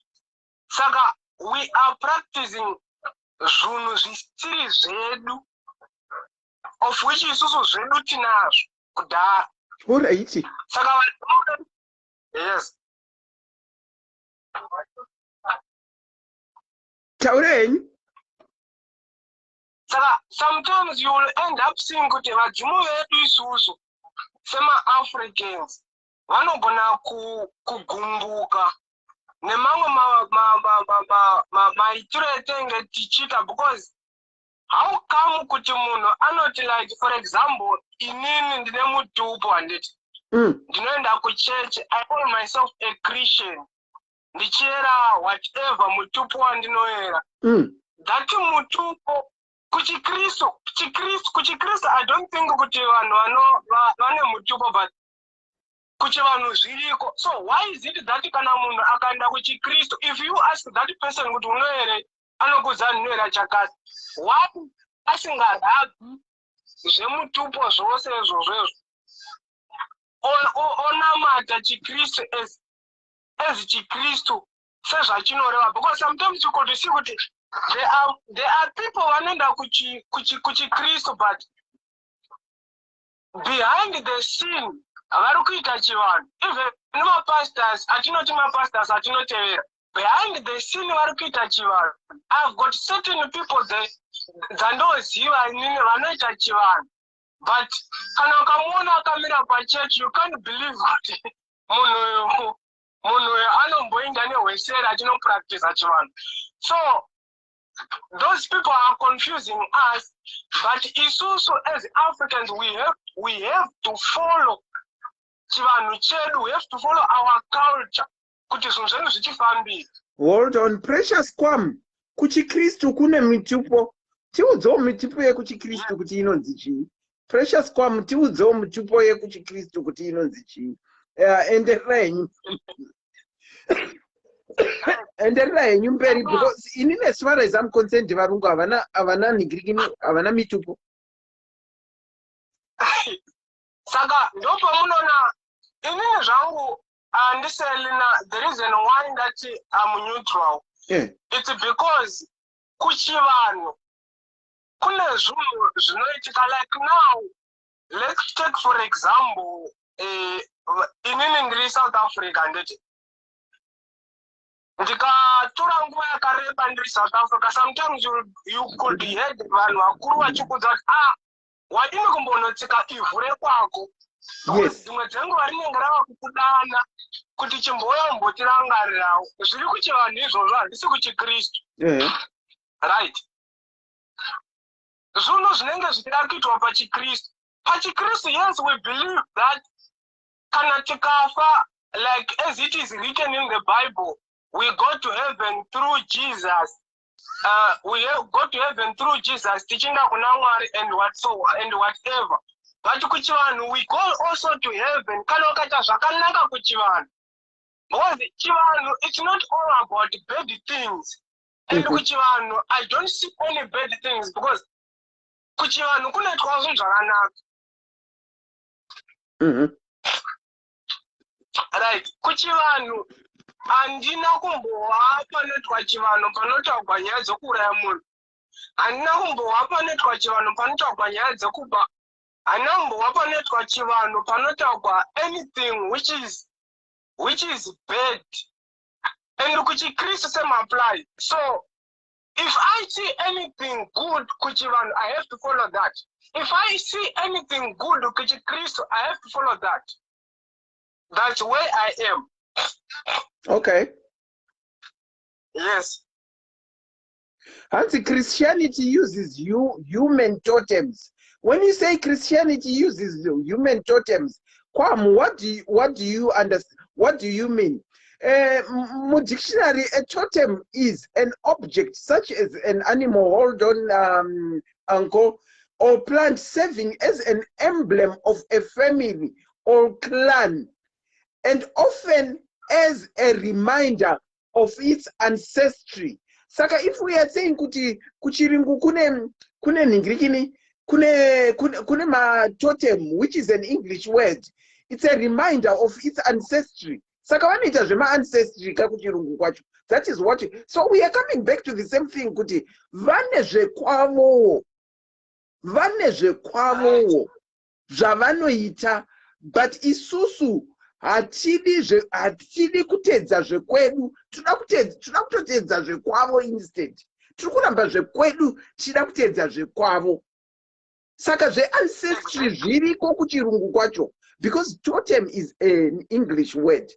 saka we are practicing zvinhu zvisiri zvedu, of which isusu zvedu tinazvo kudhara. Saka yes. Taura henyu. Saka sometimes you will end up seeing kuti vadzimu vedu isusu semaAfricans vanogona kugumbuka nemamwe maitiro etenge tichiita, because how come kuti munhu anoti, like for example, inini ndine mutupo, handiti? Ndinoenda kuchechi, I call myself a Christian, ndichiyera whatever mutupo wandinoyera. That mutupo Kuchikristu, chikristu, kuchikristu I don't think kuti vanhu vane mutupo, but kuchivanhu zviriko. So why is it that kana munhu akaenda kuchikristu, if you ask that person kuti unoere, anokudza ndinoera chakati? Why asingarabhi zvemutupo zvose izvozvo izvo, onamata chikristu as chikristu sezvachinoreva? Because sometimes you could see kuti there are people vanoenda kuchikristu, but behind the scene vari kuita chivanhu. Even mapastors atinoti mapastors atinotevera, behind the scene vari kuita chivanhu. I've got certain people dzandoziva inini vanoita chivanhu, but kana ukamuona akamira pachurch, you can't believe kuti munhu uyu anomboinda nehweseri achinopractisa chivanhu. So those people are confusing us, but isusu as Africans, we have to follow chivanhu chedu. We have to follow our culture kuti zvinhu zvedu zvichifambira. Hold on, Precious Kwam. Kuchikristu kune mitupo. Tiudzewo mitupo yekuchikristu kuti inonzi chii. Precious Kwam, tiudzewo mitupo yekuchikristu kuti inonzi chii. Enderera henyu mberi, because inini, as far as I'm concerned, varungu havana nhingirikini, havana mitupo. Saka ndopamunoona inini zvangu handiselina. The reason why ndati am neutral, it's because kuchivanhu kune zvinhu zvinoitika. Like now, let's take for example, inini ndiri South Africa. Nditi ndikatora nguva yakareba ndiri South Africa, sometimes you could heard vanhu vakuru vachikudza kuti, "Ah, wadini kumbonotsika ivhu rekwako?" Dzimwe dzenguva rinenge rava kukudana kuti chimbouya umbotirangarirawo. Zviri kuchivanhu izvozvo, handisi kuchikristu. Right, zvinhu zvinenge zvichida kuitwa pachikristu. Pachikristu, yes, we believe that kana tikafa, like as it is written in the Bible, we go to heaven through Jesus. We go to heaven through Jesus, tichinda kuna Mwari and what so and whatever. But kuchivanhu we go also to heaven kana ukaita zvakanaka kuchivanhu, because chivanhu, it's not all about bad things. And kuchivanhu I don't see any bad things, because kuchivanhu kunoitwa zvinhu zvakanaka. Right, kuchivanhu handina kumbowa panoitwa chivanhu panotaurwa nyaya dzekuuraya munhu. Handina kumbowa panoitwa chivanhu panotaurwa nyaya dzekuba. Handina kumbowa panoitwa chivanhu panotaurwa anything which is bad. And kuchikristu same apply. So if I see anything good kuchivanhu, I have to follow that. If I see anything good kuchikristu, I have to follow that. That's where I am. Yes. Hanzi Christianity uses you human totems. When you say Christianity uses human totems, Kwam, what do you understand? What do you mean? Dictionary, a totem is an object such as an animal, hold on, uncle, or plant serving as an emblem of a family or clan, and often as a reminder of its ancestry. Saka if we are saying kuti kuchirungu kune nhingirikini, kune matotem, which is an English word, it's a reminder of its ancestry. Saka vanoita zvemaancestry kakuchirungu kwacho. That is what. So we are coming back to the same thing, kuti vane zvekwavowo, vane zvekwavowo zvavanoita, but isusu hatidi kutedza zvekwedu. Toda kutotedza zvekwavo instead. Tiri kuramba zvekwedu, tichida kutedza zvekwavo. Saka zveancestry zviriko kuchirungu kwacho, because totem is an English word.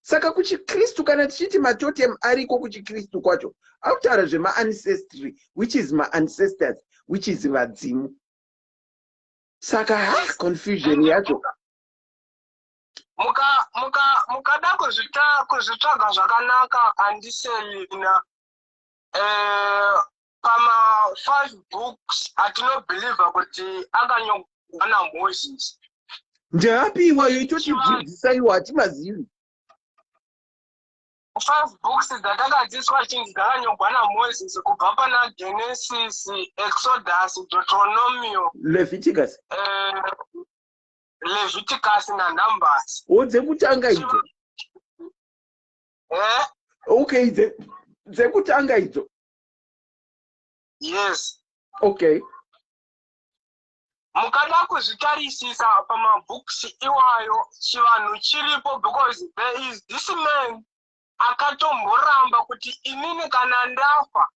Saka kuchikristu, kana tichiti matotem ariko kuchikristu kwacho, akutaura zvemaancestry, which is maancestors, which is vadzimu. Saka ha, confusion yacho. Mukada kuzvitsvaga zvakanaka, handiselina, pama ma5 books atinobhilivha kuti akanyorwa naMoses. Ndeapi iwayo? Itotidzidzisaiwo, hatimazivi. Five books dzatakadzidziswa chinzi dzakanyorwa naMoses, kubva pana Genesis, Exodus, Deuteronomio, Leviticus, Leviticus naNumbers. O, dzekutanga idzo? Eh? Okay, dzekutanga idzo? Yes. Okay. Mukada kuzvitarisisa pamabooks iwayo, chivanhu chiripo, because there is this man akatomboramba kuti, "Inini kana ndafa,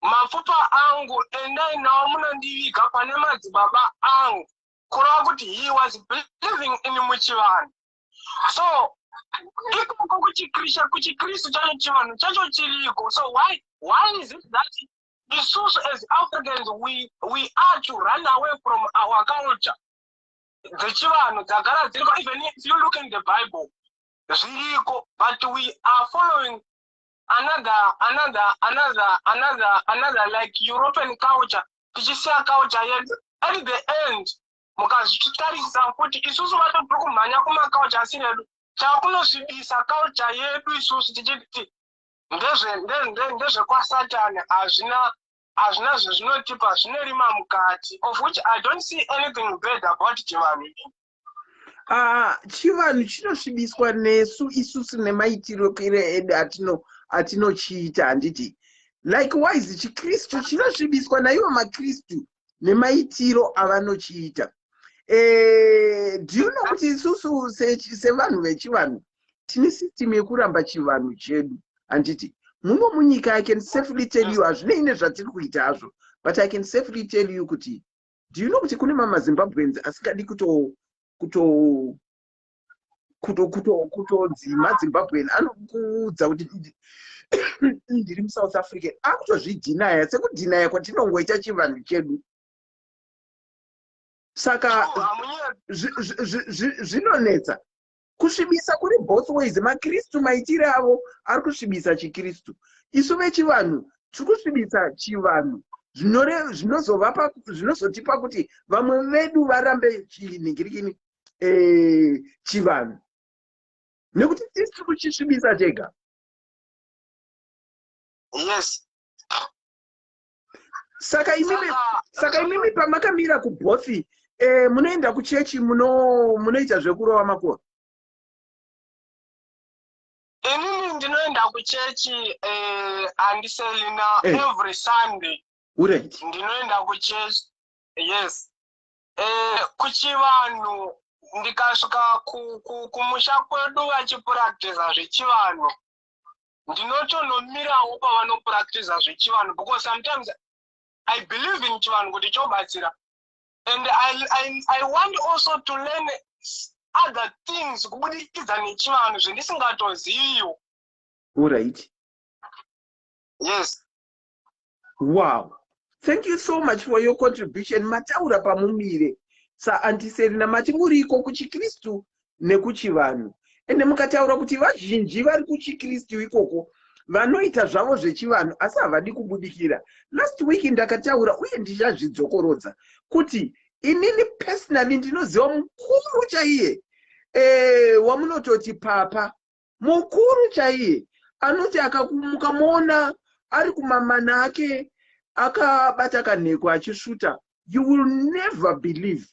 mapfupa angu endai nawo munondiviga pane madzibaba angu." Kureva kuti he was believing in muchivanhu. So ikoko kuchikristu chacho, chivanhu chacho chiriko. So why is it that isusu as Africans we are to run away from our culture dzechivanhu dzagara dziriko? Even if you look in the Bible, zviriko, but we are following another another another another like European culture, tichisiya culture yedu. At the end, mukazvitarisisa futi, isusu vacho tiri kumhanya kumaculture asiri edu, takunosvibisa culture yedu isusu, tichiti ndezvekwasatani, hazvina zvezvinotipa, zvine rima mukati, of which I don't see anything bad about chivanhu. Ah, chivanhu chinosvibiswa nesu isusu nemaitiro edu atinochiita, handiti? Likewise, chikristu chinosvibiswa naivo makristu nemaitiro avanochiita. Do you know kuti isusu sevanhu vechivanhu tine system yekuramba chivanhu chedu, handiti? Muno munyika, I can safely tell you, hazvinei nezvatiri kuita hazvo, but I can safely tell you kuti, do you know kuti kune mamaZimbabweans asingadi kuto kuto kuto kuto kutonzi maZimbabwean? Anokuudza kuti, "Ndiri muSouth African." Akutozvidhinaya, sekudhinaya kwatinongoita chivanhu chedu. Saka zvinonetsa. Kusvibisa kuri both ways. Makristu, maitiro avo ari kusvibisa chikristu. Isu vechivanhu tiri kusvibisa chivanhu, zvinozotipa kuti vamwe vedu varambe chinhingirikini, chivanhu, nekuti tisi tiri kuchisvibisa tega. Yes. Saka imimi pamakamira kuboth, munoenda kuchechi, munoita zvekurova makuva? Inini ndinoenda kuchechi, Auntie Selina, every Sunday. Ndinoenda kuchechi, yes. Kuchivanhu, ndikasvika kumusha kwedu vachipuraktiza zvechivanhu, ndinotonomirawo pavanopuraktiza zvechivanhu, because sometimes I believe in chivanhu kuti chobatsira, and I want also to learn other things kubudikidza nechivanhu zvendisingatoziviwo. Yes. Wow, thank you so much for your contribution. Mataura pamumire saAuntie Selina. Mati muriko kuchikristu nekuchivanhu, ende mukataura kuti vazhinji vari kuchikristu ikoko vanoita zvavo zvechivanhu, asi havadi kubudikira. Last week ndakataura, uye ndichazvidzokorodza, kuti inini personally ndinoziva mukuru chaiye, wamunototi papa mukuru chaiye, anoti mukamuona ari kumamana ake akabata kanheko achisvuta, you will never believe,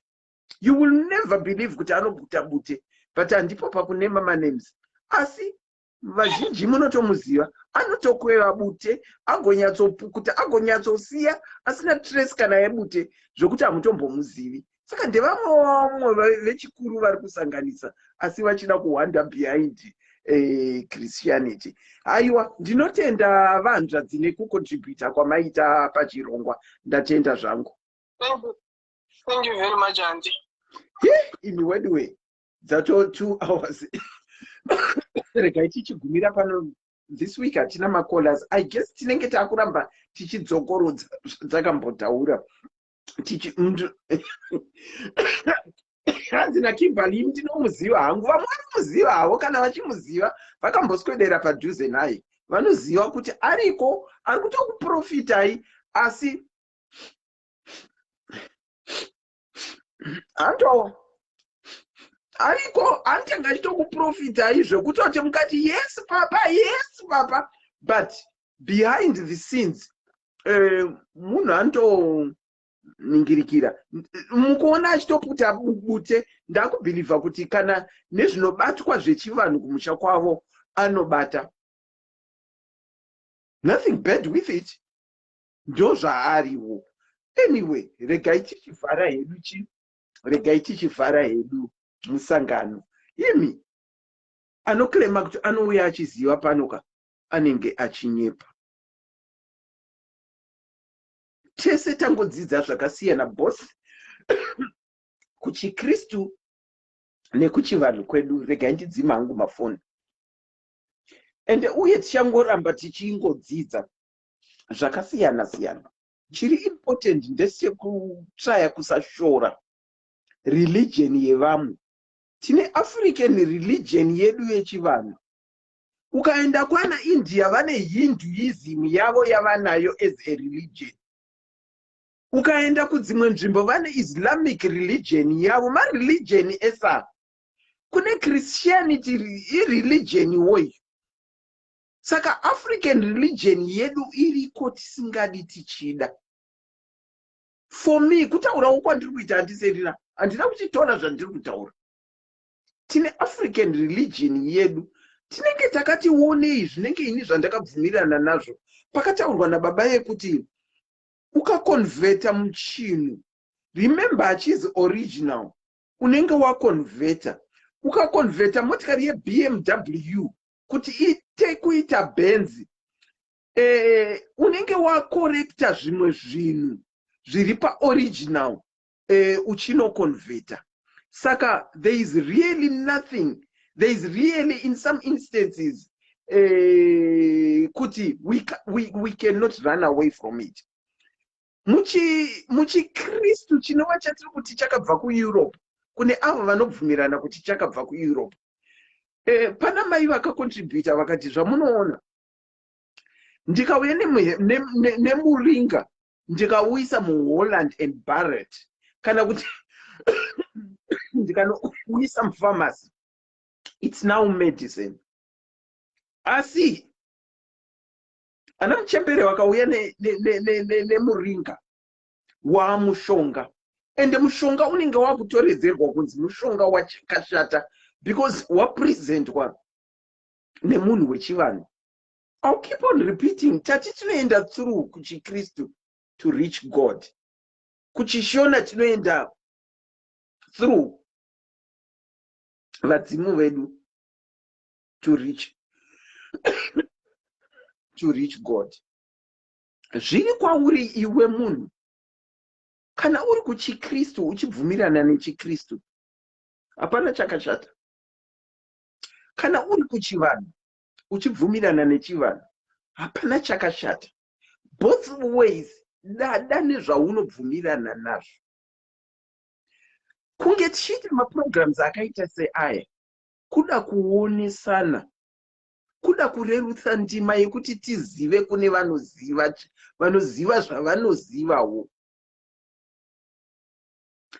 you will never believe kuti anobuta bute. But handipo pakunema manames, asi vazhinji munotomuziva. Anotokweva bute, agonyatsopukuta, agonyatsosiya asina trace kana yebute, zvokuti hamutombomuzivi. Saka ndevamwe vamwe vechikuru vari kusanganisa, asi vachida kuhwanda behind Christianity. Aiwa, ndinotenda vanzvadzi nekucontributa kwamaita pachirongwa. Ndatenda zvangu. Thank you. Thank you very much, Auntie. Imi weduwe, dzato 2 hours. Regai tichigumira pano. This week hatina macallers. I guess tinenge taakuramba tichidzokorodza zvatakambotaura. Hanzi naKimberly, "Ndinomuziva hangu." Vamwe vanomuziva havo. Kana vachimuziva, vakamboswedera padhuze naye, vanoziva kuti ariko, ari kutokuprofitai, asi Anto ariko anotanga achitokuprofitai zvekutoti mukati, "Yes papa, yes papa," but behind the scenes munhu anotoningirikira. Mukuona achitoputa bute, ndakubhilivha kuti kana nezvinobatwa zvechivanhu kumusha kwavo anobata. Nothing bad with it, ndo zvaariwo. Anyway, regai tichivhara hedu chi regai tichivhara hedu musangano. Imi anoclaima kuti anouya achiziva panoka anenge achinyepa. Tese tangodzidza zvakasiyana, both kuchikristu nekuchivanhu kwedu. Regai ndidzima hangu mafoni, ende uye tichangoramba tichingodzidza zvakasiyana siyana. Chiri important ndechekutsvaya kusashora religion yevamwe. Tine African religion yedu yechivanhu. Ukaenda kwana India, vane Hinduism yavo yavanayo as a religion. Ukaenda kudzimwe nzvimbo, vane Islamic religion yavo. Mareligion esa kune Christianity, ireligion woyo. Saka African religion yedu iriko, tisingadi tichida. For me, kutaurawo kwandiri kuita, handiserira, handina kuchitora zvandiri kutaura. Tine African religion yedu. Tinenge takati onei zvinenge ini zvandakabvumirana nazvo pakataurwa nababa yekuti ukaconverta muchinhu, remember, hachizi original, unenge waconverta. Ukaconverta motikari yeBMW kuti ite kuita Benz, unenge wacorrecta zvimwe zvinhu zviri paoriginal uchinoconverta. Saka there is really nothing, there is really in some instances kuti we cannot run away from it. Muchikristu chinova chatiri kuti chakabva kuEurope, kune avo vanobvumirana kuti chakabva kuEurope, pana mai vakacontributa vakati, "Zvamunoona, ndikauya nemuringa, ndikauisa muHolland and Barrett, kana kuti ndikanouisa mupharmacy, it's now medicine. Asi ana muchembere vakauya nemuringa, waamushonga, ende mushonga unenge wakutoredzerwa kunzi mushonga wakashata because wapresentwa nemunhu wechivanhu." I'll keep on repeating, tati tinoenda through kuchikristu to reach God, kuchishona tinoenda through vadzimu vedu to reach God. Zviri kwauri iwe munhu. Kana uri kuchikristu uchibvumirana nechikristu, hapana chakashata. Kana uri kuchivanhu uchibvumirana nechivanhu, hapana chakashata. Both ways, dada nezvaunobvumirana nazvo. Kunge tichiita maprograms akaita seaya, kuda kuonesana, kuda kurerutsa ndima yekuti tizive kune vanoziva, vanoziva zvavanozivawo.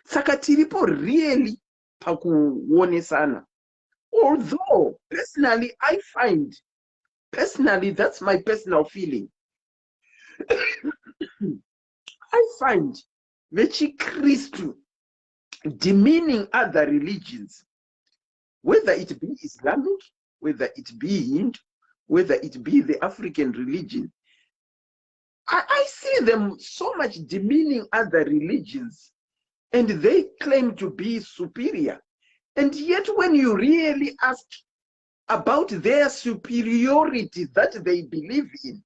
Saka tiripo really pakuonesana. Although personally I find, personally, that's my personal feeling, I find vechikristu demeaning other religions, whether it be Islamic, whether it be Hindu, whether it be the African religion. I see them so much demeaning other religions, and they claim to be superior, and yet when you really ask about their superiority that they believe in,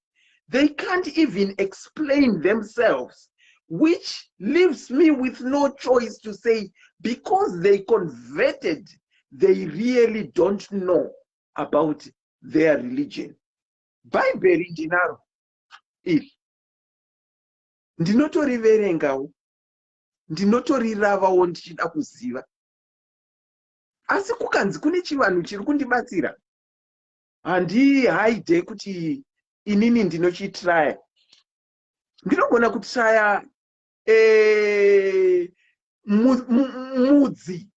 they can't even explain themselves, which leaves me with no choice to say, because they converted, they really don't know about their religion. Bhaibheri ndinaro iri, ndinotoriverengawo, ndinotoriravawo ndichida kuziva. Asi kukanzi kune chivanhu chiri kundibatsira, handihaide kuti inini ndinochitraya. Ndinogona kutraya. Mudzi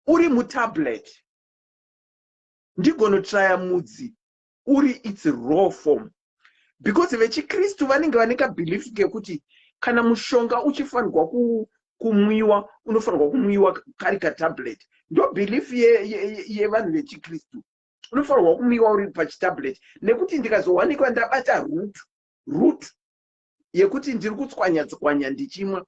uri mutablet, ndigonotraya mudzi uri its raw form, because vechikristu vanenge vane kabelief kekuti kana mushonga uchifanirwa kumwiwa, unofanirwa kumwiwa kari katablet. Ndo belief yevanhu vechikristu, unofanirwa kumwiwa uri pachitablet, nekuti ndikazowanikwa ndabata root yekuti ndiri kutswanya tswanya ndichimwa,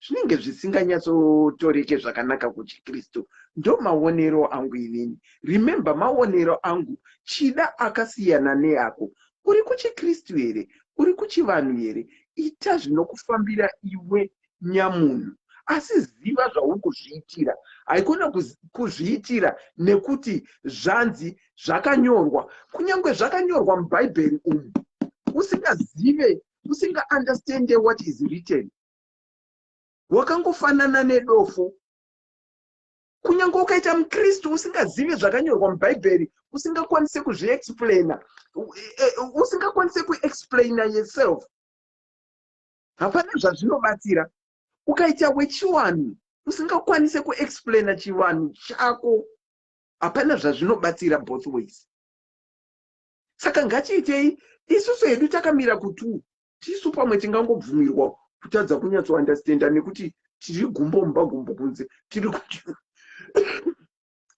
zvinenge zvisinganyatsotoreke zvakanaka kuchikristu. Ndo maonero angu inini. Remember, maonero angu, chida akasiyana neako. Uri kuchikristu here? Uri kuchivanhu here? Ita zvinokufambira iwe nyamunhu, asi ziva zvauri kuzviitira. Haikona kuzviitira nekuti zvanzi zvakanyorwa. Kunyange zvakanyorwa mubhaibheri umu, usingazive, usingaunderstande what is written, wakangofanana nedofo. Kunyange ukaita mukristu usingazivi zvakanyorwa mubhaibheri, usingakwanise kuzviexplaina, usingakwanise kuexplaina yourself, hapana zvazvinobatsira. Ukaita wechivanhu usingakwanise kuexplaina chivanhu chako, hapana zvazvinobatsira, both ways. Saka ngatiitei isusu hedu takamira kutu tisu pamwe tingangobvumirwa kutadza kunyatsoundestanda nekuti tiri gumbo mumba gumbo kunze, tiri kuti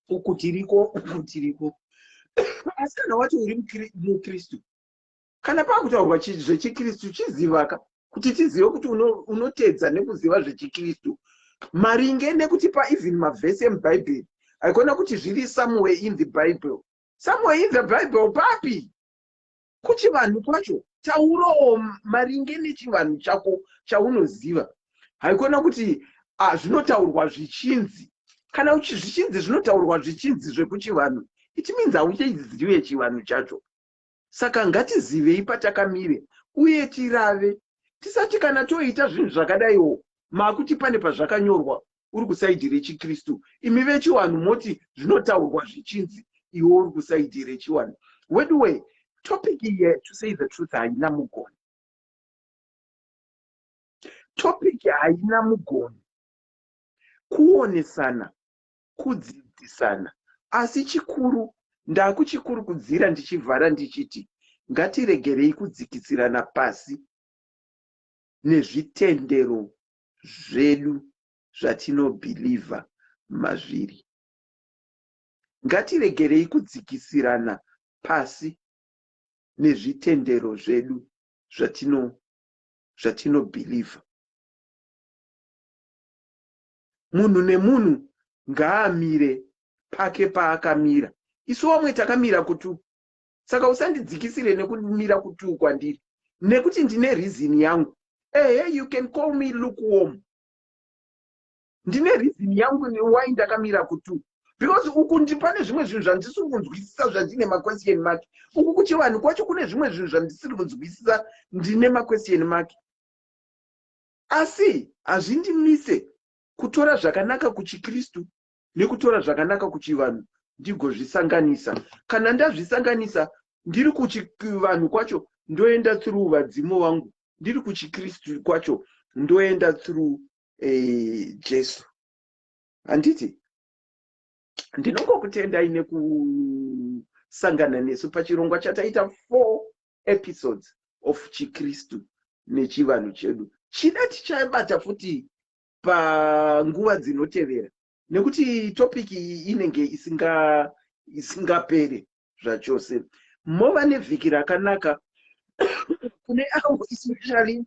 uku tiriko, uku tiriko. Asi kana wati uri mukristu, kana paakutaurwa zvechikristu, chizivaka kuti tizive kuti unotedza nekuziva zvechikristu maringe nekuti paeven mavhesi emubhaibheri. Haikona kuti zviri somewhere in the Bible. Somewhere in the Bible papi? Kuchivanhu kwacho taurawo maringe nechivanhu chako chaunoziva. Haikona kuti zvinotaurwa zvichinzi. Kana zvichinzi zvinotaurwa zvichinzi zvekuchivanhu, it means hauchizive chivanhu chacho. Saka ngatizivei patakamire uye tirave tisati kana toita zvinhu zvakadaiwo maakuti pane pazvakanyorwa. Uri kuside rechikristu, imi vechivanhu moti zvinotaurwa zvichinzi, iwe uri kuside rechivanhu. Weduwe, topic iyi, to say the truth, haina mugoni. Topic haina mugoni, kuonesana, kudzidzisana. Asi chikuru ndakuchikurukudzira ndichivhara ndichiti ngatiregerei kudzikisirana pasi nezvitendero zvedu zvatinobhilivha mazviri. Ngatiregerei kudzikisirana pasi nezvitendero zvedu zvatinobhilivha. Munhu nemunhu ngaamire pake paakamira. Isu vamwe takamira kutu, saka usandidzikisire nekumira kutu kwandiri, nekuti ndine reason yangu. Ehe, you can call me lukewarm. Ndine reason yangu why ndakamira kutu, because uku pane zvimwe zvinhu zvandisiri kunzwisisa, zvandine maquestion mark. Uku kuchivanhu kwacho kune zvimwe zvinhu zvandisiri kunzwisisa, ndine maquestion mark. Asi hazvindimise kutora zvakanaka kuchikristu nekutora zvakanaka kuchivanhu, ndigozvisanganisa. Kana ndazvisanganisa, ndiri kuchivanhu kwacho ndoenda through vadzimu vangu, ndiri kuchikristu kwacho ndoenda through Jesu. Handiti ndinongokutendai nekusangana nesu pachirongwa chataita, four episodes of chikristu nechivanhu chedu. Chida tichabata futi panguva dzinotevera, nekuti topic iyi inenge isingapere zvachose. Mova nevhiki rakanaka kune avo especially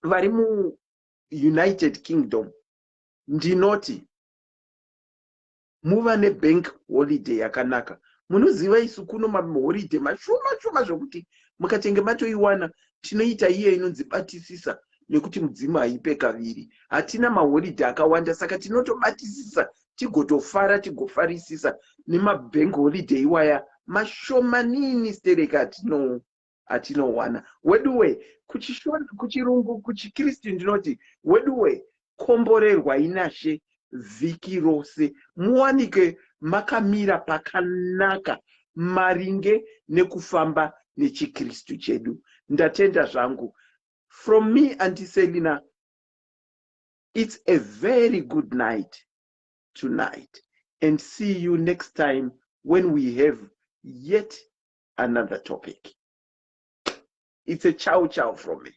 vari muUnited Kingdom. Ndinoti muva nebank holiday yakanaka. Munoziva isu kuno maholiday mashoma shoma, zvokuti mukatenge matoiwana tinoita iye inonzi batisisa, nekuti mudzimu haipe kaviri. Hatina maholiday akawanda, saka tinotobatisisa tigotofara, tigofarisisa nemabank holiday iwaya mashomanini stereka atinowana. Weduwe, kuchirungu, kuchikristu ndinoti weduwe, komborerwai nashe vhiki rose, muwanike makamira pakanaka maringe nekufamba nechikristu chedu. Ndatenda zvangu. From me, Auntie Selina. It's a very good night tonight, and see you next time when we have yet another topic. It's a ciao ciao from me.